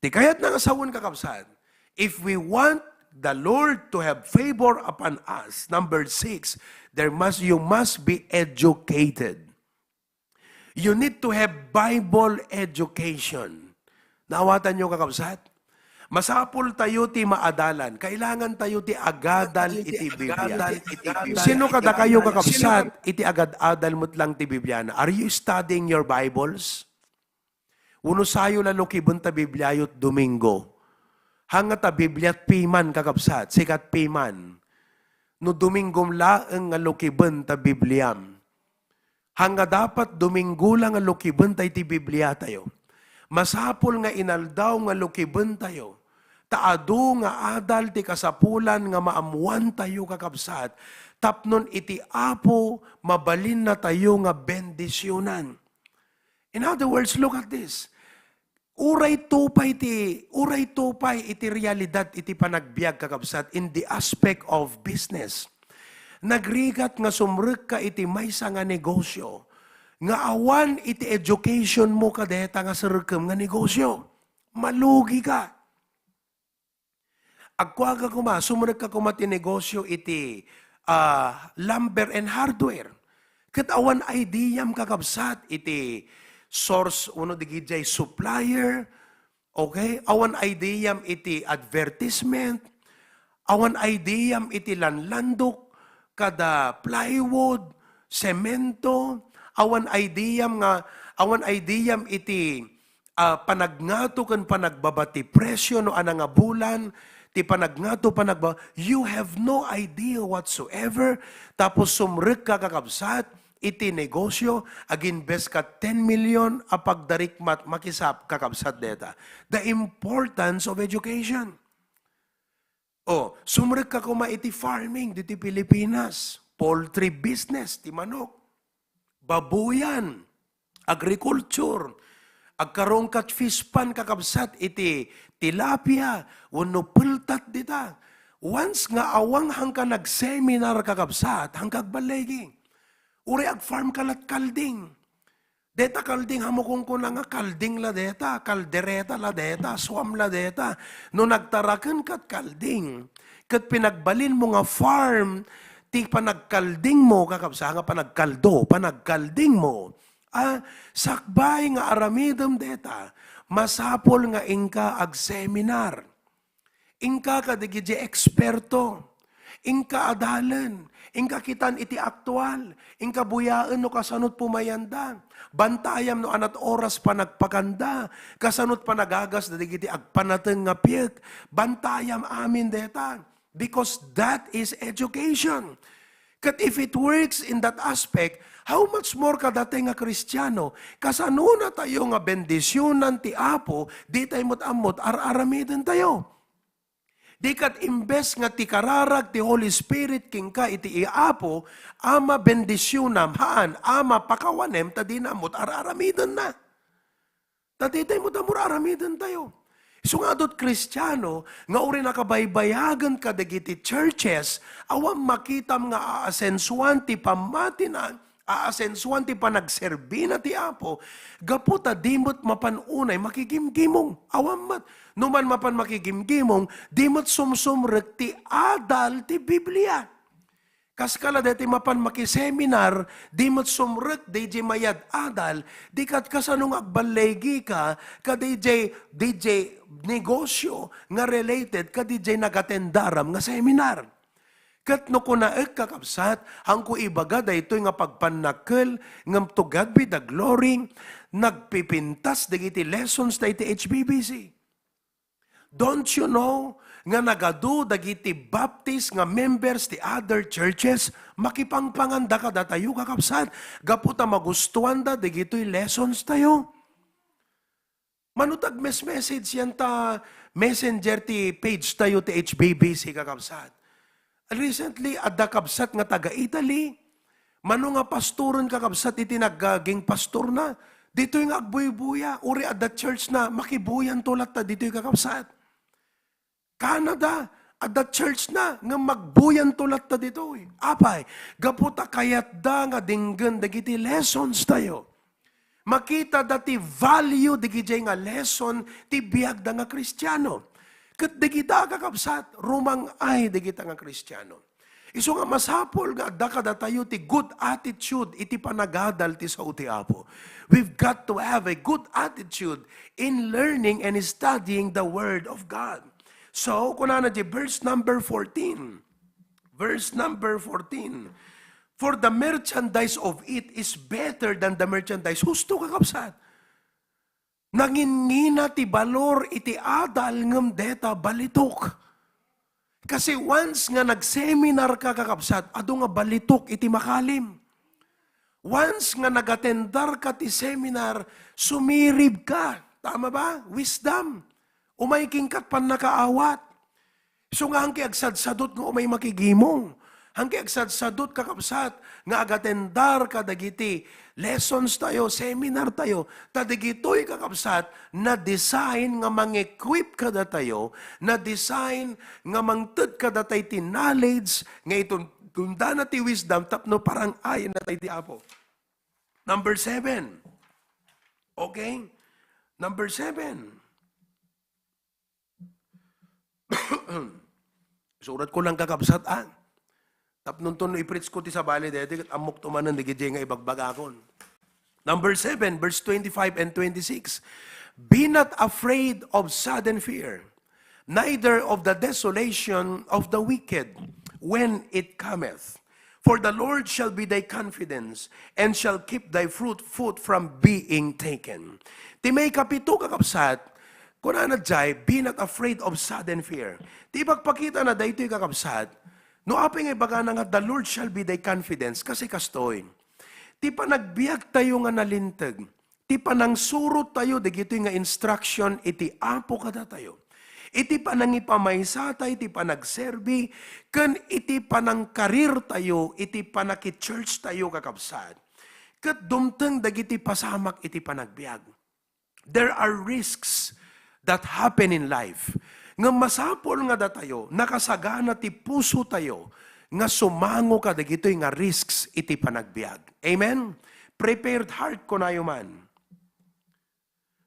Ti kayatna nga sawen, kakabsat, if we want the Lord to have favor upon us, number six, there must, you must be educated. You need to have Bible education. Naawatan niyo, kakabsat? Masapul tayo ti maadalan. Kailangan tayo ti agadal iti Biblia. Sino kadakayo, kakabsat, iti agad-adal met lang ti Bibliana? Are you studying your Bibles? Wenno sayo la lukiben ta Bibliayo Domingo. Hanga ta Bibliat piman, kakabsat, sikat piman. No Domingom laeng nga lukiben ta Bibliam. Hanga dapat Domingo la nga lukiben ta iti Biblia tayo. Masapul nga inaldaw nga lukiben tayo. Ta adu nga adal ti kasapulan nga maammuan tayo, kakabsat, tapnon iti Apo mabalinna tayo nga bendisionan. In other words, look at this. Uray tupay ti, uray tupay iti realidad iti panagbiag, kakabsat, in the aspect of business. Nagrigat nga sumrekka iti maysa nga negosyo nga awan iti education mo kadeta nga serrekem nga negosio. Malugi ka. Agkuaka koma, sumrekka koma ti negosyo iti, ah, lumber and hardware. Ket awan ideam, kakabsat, iti source wenno digidiay supplier, okay? Awan ideam iti advertisement, awan ideam iti lanlandok, kada plywood, semento, awan ideam nga, awan ideam iti ah, panagngato ken panagbaba ti presyo no ania nga bulan, ti panagngato, panagbaba, you have no idea whatsoever. Tapos sumrekka, kakabsat, iti negosyo, aginbes ka ten million a pagdarikmat, makisap, kakabsat, deta. The importance of education. O, sumrekka koma iti farming diti Pilipinas, poultry business ti manok, babuyan, agriculture, agkarungkat fish pond, kakabsat, iti tilapia wenno peltat dita. Once nga awan hangka nagseminar, kakabsat, hangka agballigi. Uray agfarm ka lat kalding. Deta kalding, ammok kunkuna nga kalding la deta, kaldereta la deta, suam la deta. No nagtaraken kat kalding, ket pinagbalinmo nga farm ti panagkaldingmo, kakabsa nga panagkaldo, panagkaldingmo, a, sakbay nga aramidem deta, masapul nga inka agseminar. Inka kadagiti eksperto, inka adalen, inka kitan iti aktual, inka buyaen no kasanot pumayanda. Bantayam no anat oras panagpakanda, kasanot panagagas dagiti agpanateng nga piek. Bantayam amin deta, because that is education. Ket if it works in that aspect, how much more kadatayo nga Kristiano? Kasanona tayo nga bendisionan ti Apo, ditay met ammot ar-aramiden tayo. Di kat imbes nga ti kararag ti Holy Spirit kenka iti Apo, a mabendisionam, haan, a mapakawanem, ta dina ammot ar-aramidenna. Ta ditay met ammot ar-aramiden tayo. Isu nga adut Kristiano nga uray nakabaybayagen kadagiti churches, awan makitam nga aasensuan ti pammatina, aasensuan ti panagserbina ti Apo, gapu ta di met mapan unay makigimgimong. Awan met. No man mapan makigimgimong, di met sumsumrek ti adal ti Biblia. Kas kala daytoy mapan makiseminar, di met sumrek dayjay mayad adal, di kat kasano nga agballigika, ka dayjay, dayjay negosyo nga related, ka dayjay nagatendaram nga seminar. Ket no kunaek, kakabsat, haanko ibaga daytoy nga pagpannakkel, ngem to God be the glory, nagpipintas dagiti lessons ta iti H B B C. Don't you know nga nagadu dagiti Baptist nga members ti other churches? Makipangpanganda kadatayo, kakabsat, gapu ta magustuanda dagitoy lessons tayo. Mano ta agmes-message yan ta messenger ti page tayo ti H B B C, kakabsat. Recently, adda kabsat nga taga Italy. Mano nga pastoren, kakabsat, iti nagaging pastorna. Ditoy nga agbuybuya, uri adda church na, makibuyanto latta ditoy, kakabsat. Canada, adda church na nga magbuyanto latta ditoy. Apay, gapu ta kayatda nga denggen dagiti lessons tayo. Makitada ti value dagiti nga lesson ti biagda nga Kristiano. Ket dagita, kakabsat, rumang-ay dagita nga Kristiano. Isu nga masapul nga adda kadatayo ti good attitude iti panagadal ti sao ti Apo. We've got to have a good attitude in learning and studying the Word of God. So, kunana di verse number fourteen. Verse number fourteen. "For the merchandise of it is better than the merchandise." Husto, kakabsat. Nangingina ti balor iti adal ngem deta balitok. Kasi once nga nag-seminar ka, kakabsat, adu nga balitok iti makalim. Once nga nagatendar ka ti seminar, sumirib ka. Tama ba? Wisdom. Umay king kat pannakaawat. Isu nga, haanki agsadsadot nga umay makigimong. Haanki agsadsadot, kakabsat, nga agatendar kadagiti lessons tayo, seminar tayo. Ta dagitoy, kakabsat, na-design nga mang-equip kadatayo, na-design nga mangted kadatayo ti knowledge nga itun-, tundana ti wisdom tapno parang-ayan natay ti Apo. Number seven. Okay? Number seven. Surat ko lang, kakabsat, ah. Tapno no i-preach ko ti sabali daytoy, ket ammok to manen dagiti nga ibagbagakon. Number seven, verse twenty-five and twenty-six. "Be not afraid of sudden fear, neither of the desolation of the wicked when it cometh. For the Lord shall be thy confidence, and shall keep thy fruit, foot from being taken." Ti maikapito, kakabsat, kunana jay, "Be not afraid of sudden fear." Ti ipagpakita na daytoy, kakabsat, no apay nga ibagana nga, "The Lord shall be thy confidence," kasi kastoy, ti panagbiag tayo nga nalinteg, ti panangsurot tayo dagitoy nga instruction iti Apo kadatayo, iti panangipamaysa tayo iti panagserbi, ken iti panangkarir tayo iti panaki-church tayo, kakabsat, ket dumteng dagiti pasamak iti panagbiag. There are risks that happen in life. Nga masapul nga datayo, nakasagana ti puso tayo nga sumango kadagitoy nga risks iti panagbiag. Amen? Prepared heart, kunayo man.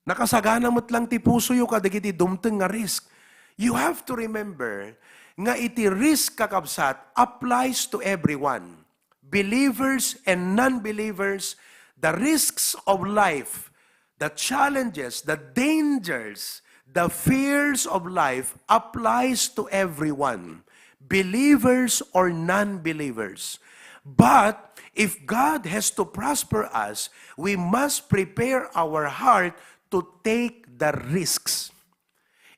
Nakasagana met lang ti pusoyo kadagiti dumteng nga risk. You have to remember nga iti risk, kakabsat, applies to everyone. Believers and non-believers, the risks of life, the challenges, the dangers, the fears of life applies to everyone, believers or non-believers. But if God has to prosper us, we must prepare our heart to take the risks.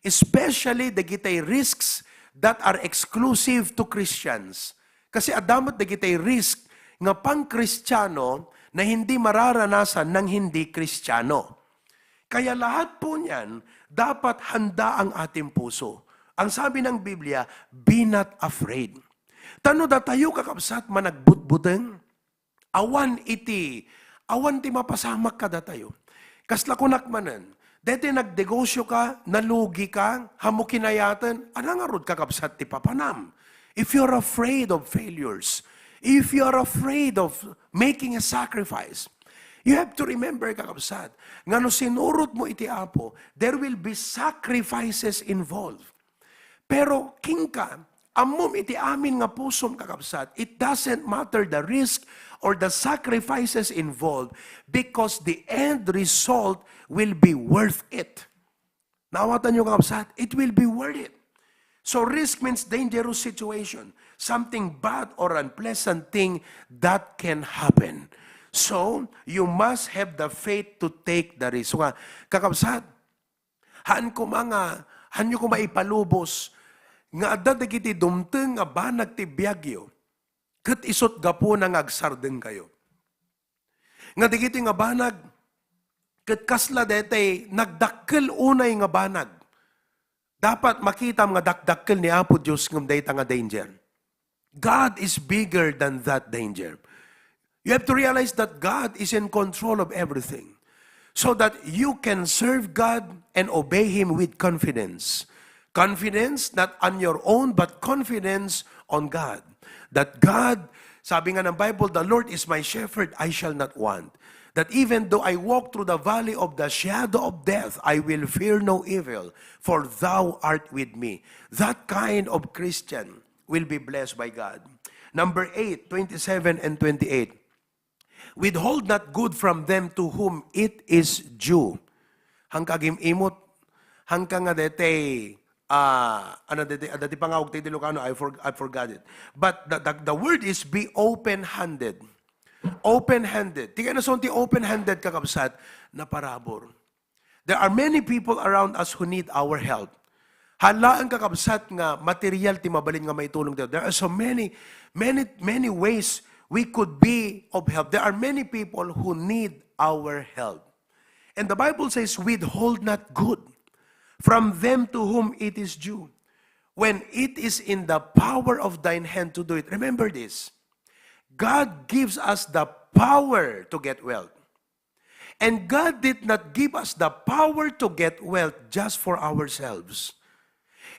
Especially dagiti risks that are exclusive to Christians. Kasi adda met dagiti risk nga pang-Kristiano na hindi mararanasan ng hindi Kristiano. Kaya lahat po niyan, dapat handa ang ating puso. Ang sabi ng Biblia, "Be not afraid." Ta no datayo, kakabsat, managbutbuteng, awan iti, awan ti mapasamak kadatayo. Kasla kunak manen, deti nagnegosyo ka, nalugi ka, ammo kinayaten, ania ngarud, kakabsat, ti papanam? If you're afraid of failures, if you're afraid of making a sacrifice, you have to remember, kakabsat, nga no sinurot mo iti Apo, there will be sacrifices involved. Pero kenka, ammom iti amin nga pusom, kakabsat, it doesn't matter the risk or the sacrifices involved, because the end result will be worth it. Naawatan niyo, kakabsat? It will be worth it. So risk means dangerous situation, something bad or unpleasant thing that can happen. So you must have the faith to take the risk. So nga, kakabsat, haan koma nga, Anyo koma ipalubos nga adda dagiti dumteng nga banag ti biagyo, ket isut' gapuna nga agsardengkayo. Nga dagiti nga banag, ket kasla daytay nagdakkel unay nga banag. Dapat makitam nga dakdakkel ni Apo Dios ngem dayta nga danger. God is bigger than that danger. You have to realize that God is in control of everything so that you can serve God and obey Him with confidence. Confidence not on your own, but confidence on God. That God, sabi nga ng Bible, "The Lord is my shepherd, I shall not want." That even though I walk through the valley of the shadow of death, I will fear no evil, for thou art with me. That kind of Christian will be blessed by God. Number eight, twenty-seven and twenty-eight. "Withhold not good from them to whom it is due." Hangka agim-imot, hangka nga daytay, ah, ano daytay, ah, daytay pangawag ti Ilocano, I for-, I forgot it. But the, the, the word is be open-handed. Open-handed. Ti kayatna ti open-handed, kakabsat, naparabur. There are many people around us who need our help. Haan laeng, kakabsat, nga material ti mabalin nga maitulong tayo. There are so many, many, many ways we could be of help. There are many people who need our help. And the Bible says, "Withhold not good from them to whom it is due, when it is in the power of thine hand to do it." Remember this. God gives us the power to get wealth. And God did not give us the power to get wealth just for ourselves.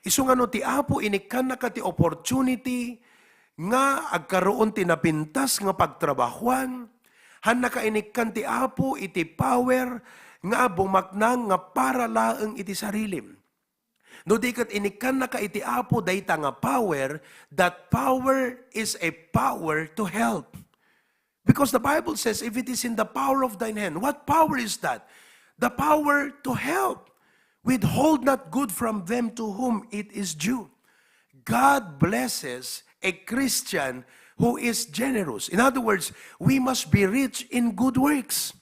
Isu nga no ti Apo, inikkannaka ti opportunity nga agkaroon ti napintas nga pagtrabahuan, hannaka inikkan ti Apo iti power nga bumaknang nga para laeng iti sarilim. No di ket inikkannaka iti Apo dayta nga power, that power is a power to help. Because the Bible says, "If it is in the power of thine hand," what power is that? The power to help. "Withhold not good from them to whom it is due." God blesses a Christian who is generous. In other words, we must be rich in good works.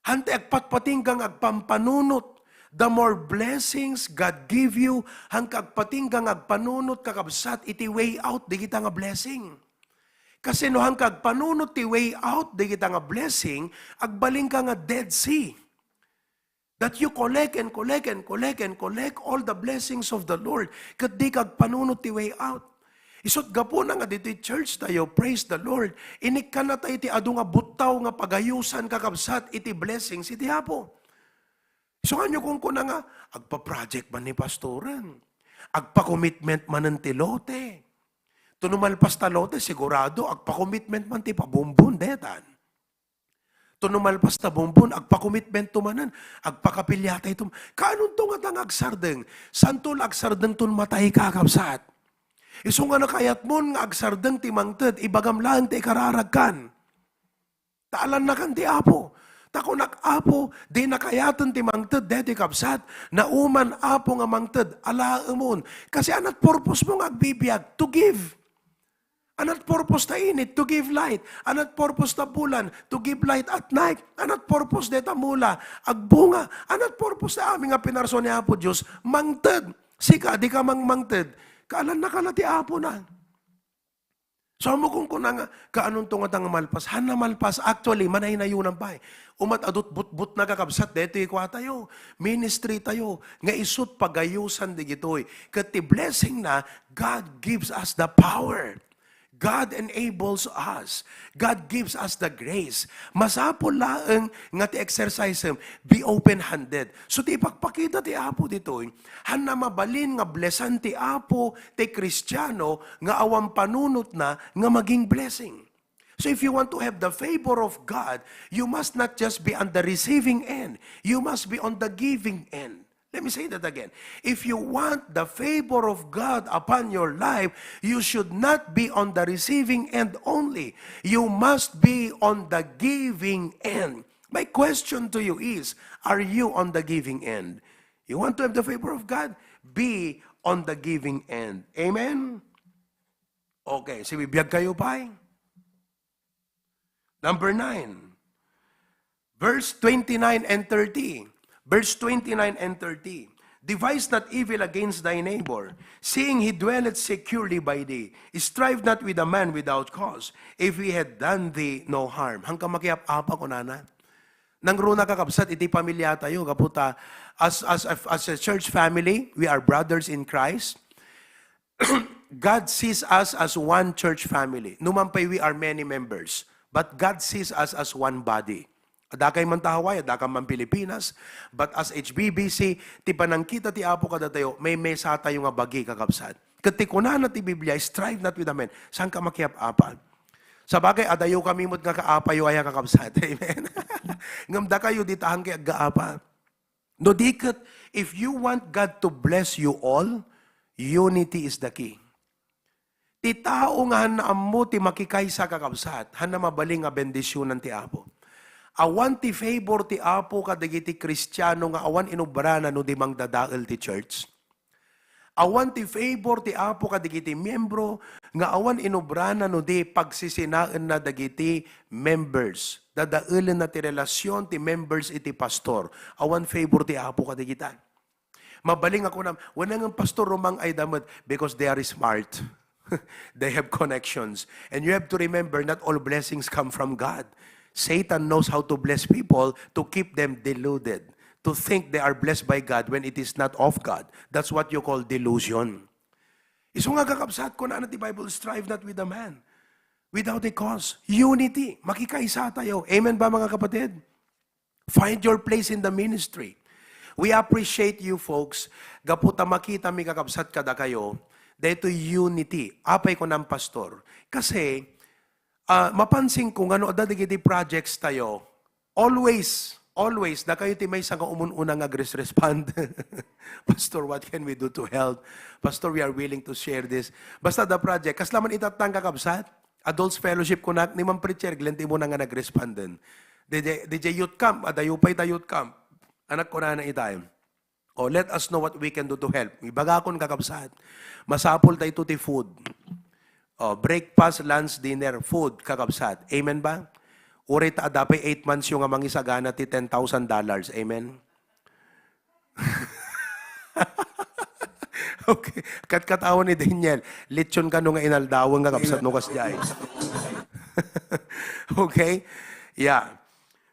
Hantay agpatpatingga nga agpampanunot. The more blessings God give you, hangka agpatingga nga agpanunot, kakabsat, iti way out dagita nga blessing. Kasi no hangka agpanunot ti way out dagita nga blessing, agbalinka nga Dead Sea. That you collect and collect and collect and collect all the blessings of the Lord, ket dika agpanunot ti way out. Isut' gapuna nga ditoy church tayo, praise the Lord, inikkannatayo iti adu nga buttaw nga pagayusan, kakabsat, iti blessings iti Apo. Isu nga ania kunkuna nga, agpa-project man ni pastoren, agpa-commitment manen ti lote. Tuno malpas ta lote, sigurado, agpa-commitment man ti pabumbon, detan. Tuno malpas ta bumbon, agpa-commitment to manen, agpakapiliatay to. Kaanonto nga ta nga agsardeng? Santo la agsardeng ton matay ka, kabsat. Isu nga nakayatmon nga agsardeng ti mangted, ibagam laeng ti ikararagkan. Ta alannakan ti Apo. Ta kunak, "Apo, di nakayaten ti mangted deti, kabsat. Nauman, Apo, nga mangted, alaemon." Kasi anat purpose mo nga agbibiag? To give. Anat purpose ta init? To give light. Anat purpose ta bulan? To give light at night. Anat purpose deta mula? Agbunga. Anat purpose ta amin nga pinarso ni Apo Dios? Mangted. Sika, di ka mangmangted. Kaalannakan ti Apo na. So, ammo kunkuna nga, kaanonto nga ta nga malpas? Hanna malpas. Actually, manaynayonan pay. Umat adut butbut na, kakabsat, detoy kua tayo. Ministry tayo. Nga isut pagayusan digitoy. Ket ti blessing na, God gives us the power. God enables us. God gives us the grace. Masapul laeng nga ti exercise, be open-handed. So, ti ipakpakita ti Apo ditoy, hanna mabalin nga blesan ti Apo ti Kristiano nga awan panunotna nga maging blessing. So if you want to have the favor of God, you must not just be on the receiving end. You must be on the giving end. Let me say that again. If you want the favor of God upon your life, you should not be on the receiving end only. You must be on the giving end. My question to you is, are you on the giving end? You want to have the favor of God? Be on the giving end. Amen? Okay, sibibiag kayo pay. Number nine, verse twenty-nine and thirty. Verse twenty-nine and thirty. Devise not evil against thy neighbor, seeing he dwelleth securely by thee. Strive not with a man without cause, if he had done thee no harm. Hangka makiap-apa, kunana. Nangruna, kakabsat, iti pamilya tayo, gapu ta, as, as, as a church family, we are brothers in Christ. God sees us as one church family. Numan pay we are many members, but God sees us as one body. Adda kay man ta Hawaii, adda kay man Pilipinas, but as H B B C, ti panangkita ti Apo kadatayo, may mesa tayo nga bagi, kakabsat. Ket ti kunana ti Biblia, "Strive not with a man." Saan ka makiap-apa? Sabagay, adayo kami met nga kaapayo aya, kakabsat. Amen. Ngem dakayo, dita hangkay aggaapa. No di ket, if you want God to bless you all, unity is the key. Ti tao nga hanna ammo ti makikaysa, kakabsat, hanna mabalin nga bendisionan ti Apo. Awan ti favor ti Apo kadagiti Kristiano nga awan inubrana no di mangdadael ti church. Awan ti favor ti Apo kadagiti miembro nga awan inubrana no di pagsisinaenna dagiti members. Dadaelenna ti relasyon ti members iti pastor. Awan favor ti Apo kadagita. Mabalin nga kunam, "Wen nga Pastor Romang ay damet," because they are smart. They have connections. And you have to remember, not all blessings come from God. Satan knows how to bless people to keep them deluded, to think they are blessed by God when it is not of God. That's what you call delusion. Isu nga, kakabsat, kunana ti Bible, "Strive not with a man without a cause." Unity. Makikaysa tayo. Amen ba, mga kapatid? Find your place in the ministry. We appreciate you, folks. Gapu ta makita mi, kakabsat, kadakayo, daytoy unity. Apay ko ng pastor. Kasi, ah, mapansin ko nga no adda dagiti projects tayo, always, always, dakayo ti maysa nga umun-una nga agres-respond. "Pastor, what can we do to help? Pastor, we are willing to share this." Basta the project, kasla man itatang, kakabsat, Adults Fellowship, kunak, ni Ma'am Preacher Glenn, ti umuna nga nag-respond din. D J, D J Youth Camp, adayo pay ta Youth Camp. Anak, kunana itay, "Oh, let us know what we can do to help." Ibagakon, kakabsat. Masapul daytoy ti food. Oh, breakfast, lunch, dinner, food, kakabsat. Amen ba? Uray ta adda pay eight months yung nga mangisagana ti ten thousand dollars. Amen? Okay. Katkatawan ni Daniel, lechon kano nga inaldawan nga kabsat no kasdiay. Okay? Yeah.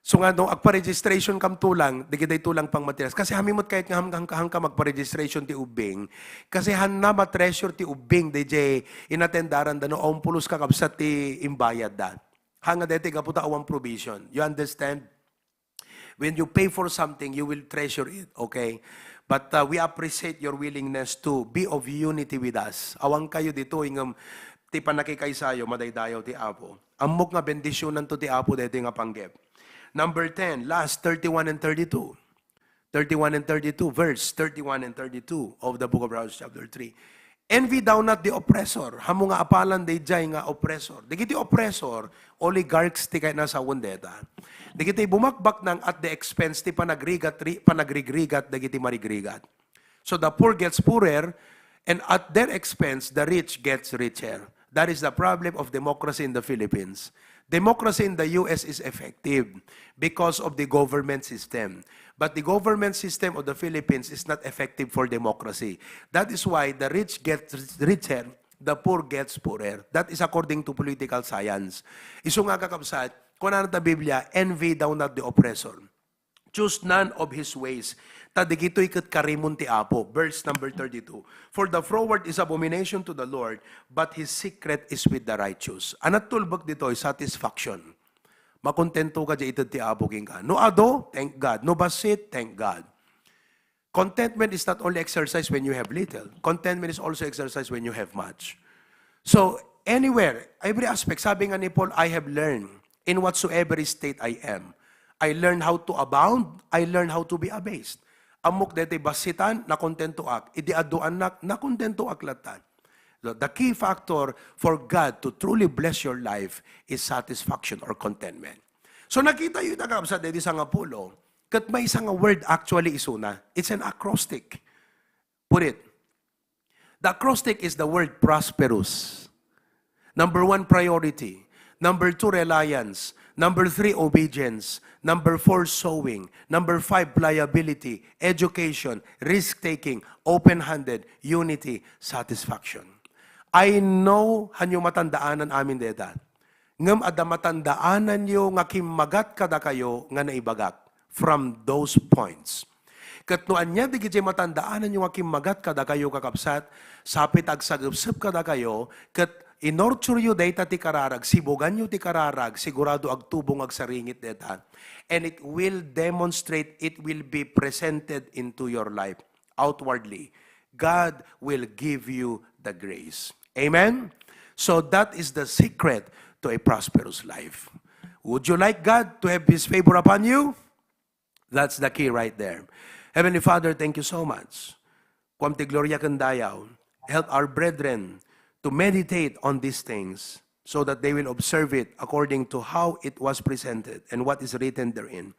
So nga, no, agpa-registration kam tulang, dagiti tulang pang materials. Kasi hami met kayat nga ham-, ham-, ham-, ka magpa-registration ti ubbing. Kasi hanna ma-treasure ti ubbing, D J, inatendaran da, no, awan pulos kakabsat ti imbayad da. Hanga deti gapu ta awan provision. You understand? When you pay for something, you will treasure it, okay? But, uh, we appreciate your willingness to be of unity with us. Awan kayo dito, ingem ti panakikaysayo, madaydayaw ti Apo. Ammok nga bendisyonanto ti Apo daytoy nga panggep. Number ten, last, thirty-one and thirty-two. Thirty-one and thirty-two, verse thirty-one and thirty-two of the book of Proverbs chapter three. "Envy thou not the oppressor." Hamo nga apalan daydiay nga oppressor. Dagiti oppressor, oligarchs ti kayat nga sawen deta. Dagiti bumakbaknang at the expense ti panagrigat-, ri-, panagrigrigat dagiti marigrigat. So the poor gets poorer, and at their expense, the rich gets richer. That is the problem of democracy in the Philippines. Democracy in the U S is effective because of the government system. But the government system of the Philippines is not effective for democracy. That is why the rich get richer, the poor gets poorer. That is according to political science. Isu nga, kakabsat, kunana ta Biblia, "Envy thou not the oppressor. Choose none of his ways." Ta digitoy ket karimon ti Apo. Verse number thirty-two, "For the froward is abomination to the Lord, but his secret is with the righteous." Anat tulbek ditoy, satisfaction. Makontento ka diay ited ti Apo kenka. No adu, thank God. No bassit, thank God. Contentment is not only exercised when you have little. Contentment is also exercised when you have much. So, anywhere, every aspect, sabi nga ni Paul, "I have learned in whatsoever state I am." I learn how to abound, I learn how to be abased. Ammok daytoy bassitan, nakontentoak. Idi aduannak, nakontentoak latta. So, the key factor for God to truly bless your life is satisfaction or contentment. So, nakita yu ita, kabsat, daytoy sangapulo, ket maysa nga word actually isuna. It's an acrostic. Put it. The acrostic is the word prosperous. Number one, priority. Number two, reliance. Number three, obedience. Number four, sowing. Number five, pliability, education, risk-taking, open-handed, unity, satisfaction. I know, hanyo matandaanan amin deta. Ngem adda matandaananyo nga kimmagat kadakayo nga naibagak from those points. Ket no ania dagiti matandaananyo nga kimmagat kadakayo, kakabsat, sapay ta agsagepsep kadakayo, ket inurture yo dayta ti kararag, sibuganyo ti kararag, sigurado agtubong, agsaringit dayta. And it will demonstrate, it will be presented into your life outwardly. God will give you the grace. Amen? So that is the secret to a prosperous life. Would you like God to have His favor upon you? That's the key right there. Heavenly Father, thank you so much. Kuam ti gloria ken dayaw. Help our brethren to meditate on these things so that they will observe it according to how it was presented and what is written therein.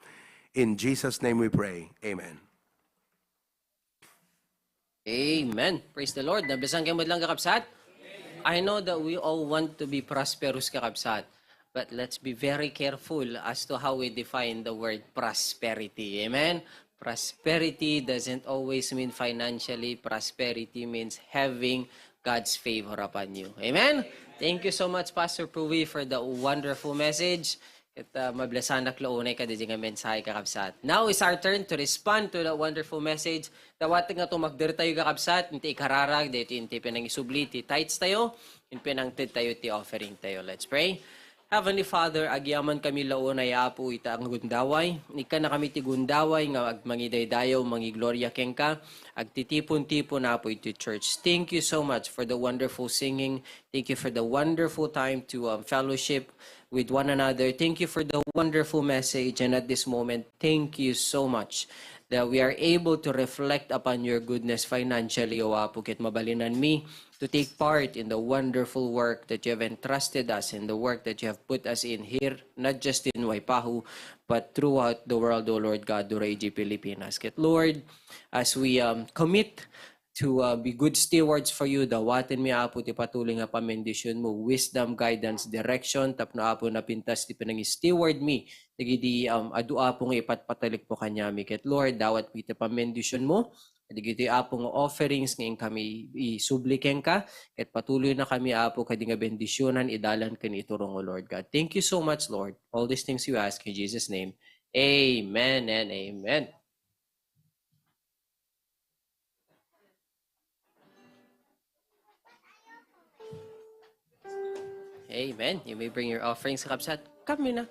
In Jesus' name we pray. Amen. Amen. Praise the Lord. Nablasan kayo met lang, kakabsat? I know that we all want to be prosperous, kakabsat. But let's be very careful as to how we define the word prosperity. Amen? Prosperity doesn't always mean financially. Prosperity means having God's favor upon you. Amen? Thank you so much, Pastor Puwi, for the wonderful message. Ket, ah, mablasanak la unay kadaydi nga mensahe, kakabsat. Now is our turn to respond to that wonderful message. Dawatek nga tumagder tayo, kakabsat, iti ikararag, daytoy iti panangisubli ti tithes tayo, ken panangted tayo ti offering tayo. Let's pray. Heavenly Father, agyaman kami la unay, Apo, ita nga gundaway. Ikkana kami ti gundaway nga agmangidaydayaw, mangigloria kenka, agtitipon-tipon, Apo, iti church. Thank you so much for the wonderful singing. Thank you for the wonderful time to, um, fellowship with one another. Thank you for the wonderful message. And at this moment, thank you so much that we are able to reflect upon your goodness financially, O Apo, ket mabalinanmi to take part in the wonderful work that you have entrusted us, in the work that you have put us in here, not just in Waipahu, but throughout the world, O Lord God, Dura Iji Pilipinas. Ket Lord, as we, um, commit to, uh, be good stewards for you, dawatenmi, Apo, ti patuloy nga pamendisyon mo, wisdom, guidance, direction, tapno, Apo, napintas ti panangi-steward mi dagiti, um, adu, Apo, nga ipatpatalik mo kaniami. Ket Lord, dawatmi ti pamendisyon mo dagiti, Apo, nga offerings nga inkami isubli kenka, ket patuloy na kami, Apo, kadi nga bendisionan, idalan ken iturong, O Lord God. Thank you so much, Lord. All these things we ask in Jesus' name. Amen and amen. Amen. You may bring your offerings, kakabsat. Come, Mina.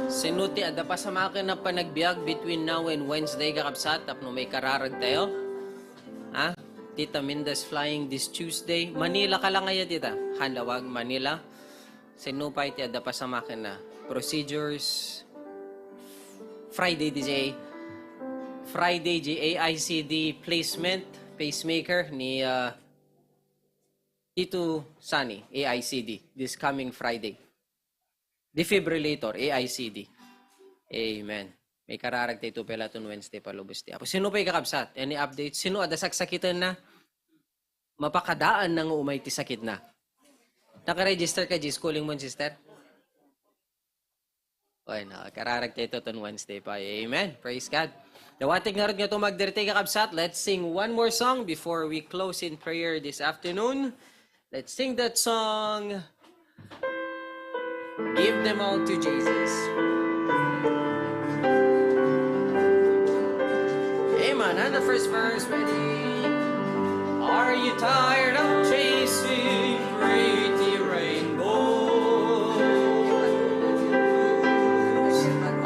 Sino ti adda pasamaken a panagbiag between now and Wednesday, kakabsat, tapno maikararag tayo? Ha? Tita Minda's flying this Tuesday. Manila ka lang aya, tita? Handawag, Manila. Sino pay ti adda pasamaken a procedures? Friday, D J. Friday, G A I C D placement, pacemaker ni, ah, Tito Sani, A I C D, this coming Friday. Defibrillator, A I C D. Amen. Maikararag tayo pay laton Wednesday, palubos ti Apo. Sino pay, kakabsat? Any update? Sino adda saksakitan na? Mapakadaan na nga umay ti sakit na. Naka-register ka, Jis? Calling mo, sister? Okay, na, kararag tayo ton Wednesday pa. Amen. Praise God. Dawatek ngarud nga tumagder tayo, kakabsat. Let's sing one more song before we close in prayer this afternoon. Let's sing that song. Give them all to Jesus. Amen. And the first verse, ready? Are you tired of chasing pretty rainbows?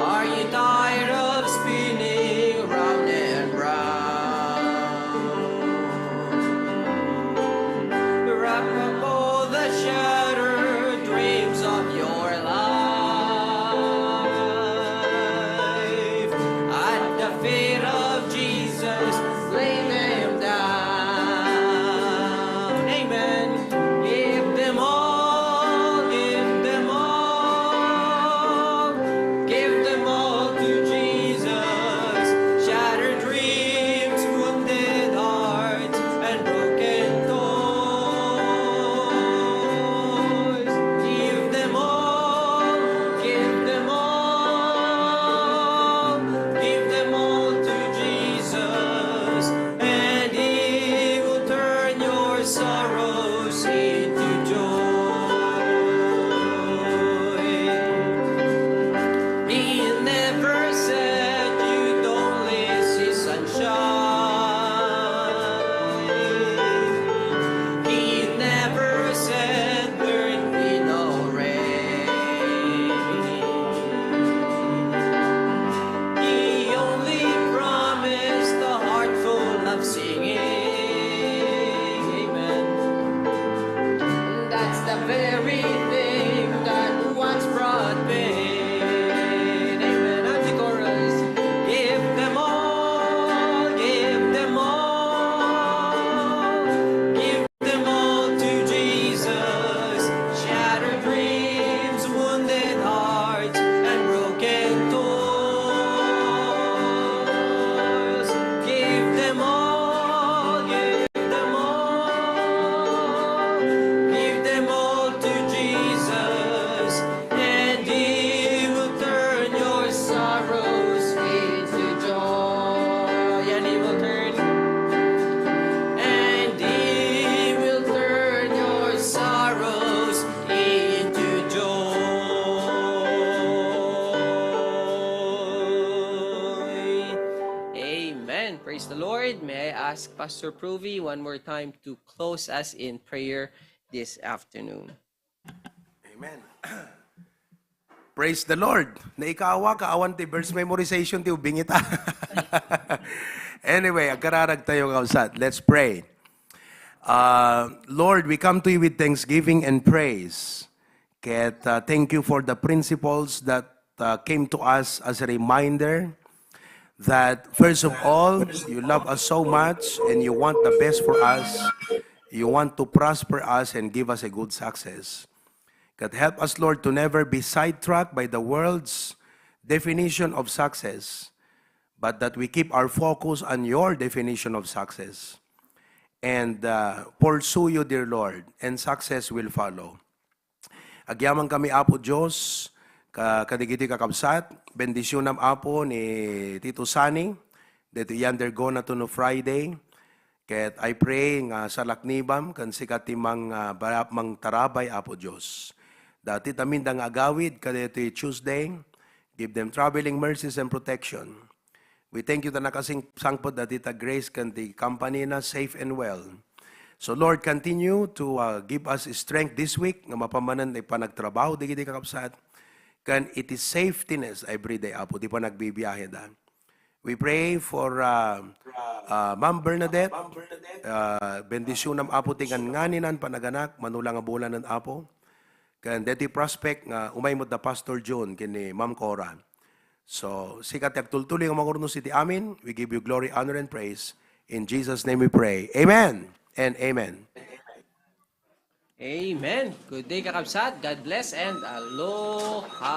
Are you tired of spinning round and round? Wrap up all the shattered dreams of your life. Everything that once brought pain. Amen. And the chorus. Give them all, give them all, give them all to Jesus. Shattered dreams, wounded hearts, and broken toys. Give them all, give them all, give them all to Jesus, and He will turn your sorrows into joy. And He will turn, and He will turn your sorrows into joy. Amen. Praise the Lord. May I ask Pastor Pruvi one more time to close us in prayer this afternoon? Amen. Praise the Lord. Naikawa ka awan ti verse memorization ti ubing ita. Anyway, agkararag tayo, kakabsat. Let's pray. Uh, Lord, we come to you with thanksgiving and praise. Ket, uh, thank you for the principles that, uh, came to us as a reminder that, first of all, you love us so much and you want the best for us. You want to prosper us and give us a good success. God, help us, Lord, to never be sidetracked by the world's definition of success, but that we keep our focus on your definition of success and, uh, pursue you, dear Lord, and success will follow. Agyaman kami, Apo Dios, ka-, kadagiti kakabsat, bendisionam, Apo, ni Tito Sani, daytoy i-undergo na to no Friday. Ket I pray nga salaknibam ken sika ti mang-, ah, ba-, mangtarabay, Apo Dios. Dagiti aminda nga agawid kadaytoy Tuesday, give them traveling mercies and protection. We thank you ta nakasing-, sangpet dagita Grace ken ti company na safe and well. So Lord, continue to, uh, give us strength this week nga mapan manen ti panagtrabaho dagiti kakabsat. Ken iti safetiness every day, Apo, ti panagbibiaheda. We pray for, uh, uh, Ma'am Bernadette. Uh, bendisyonam, Apo, ti ngan-nganinan panaganak, mano la nga bulanen, Apo. Ken deti prospect nga umay met da Pastor John ken ni Ma'am Cora. So, sika ti agtultuloy nga mangurnos iti amin. We give you glory, honor, and praise. In Jesus' name we pray. Amen and amen. Amen. Good day, kakabsat. God bless and aloha.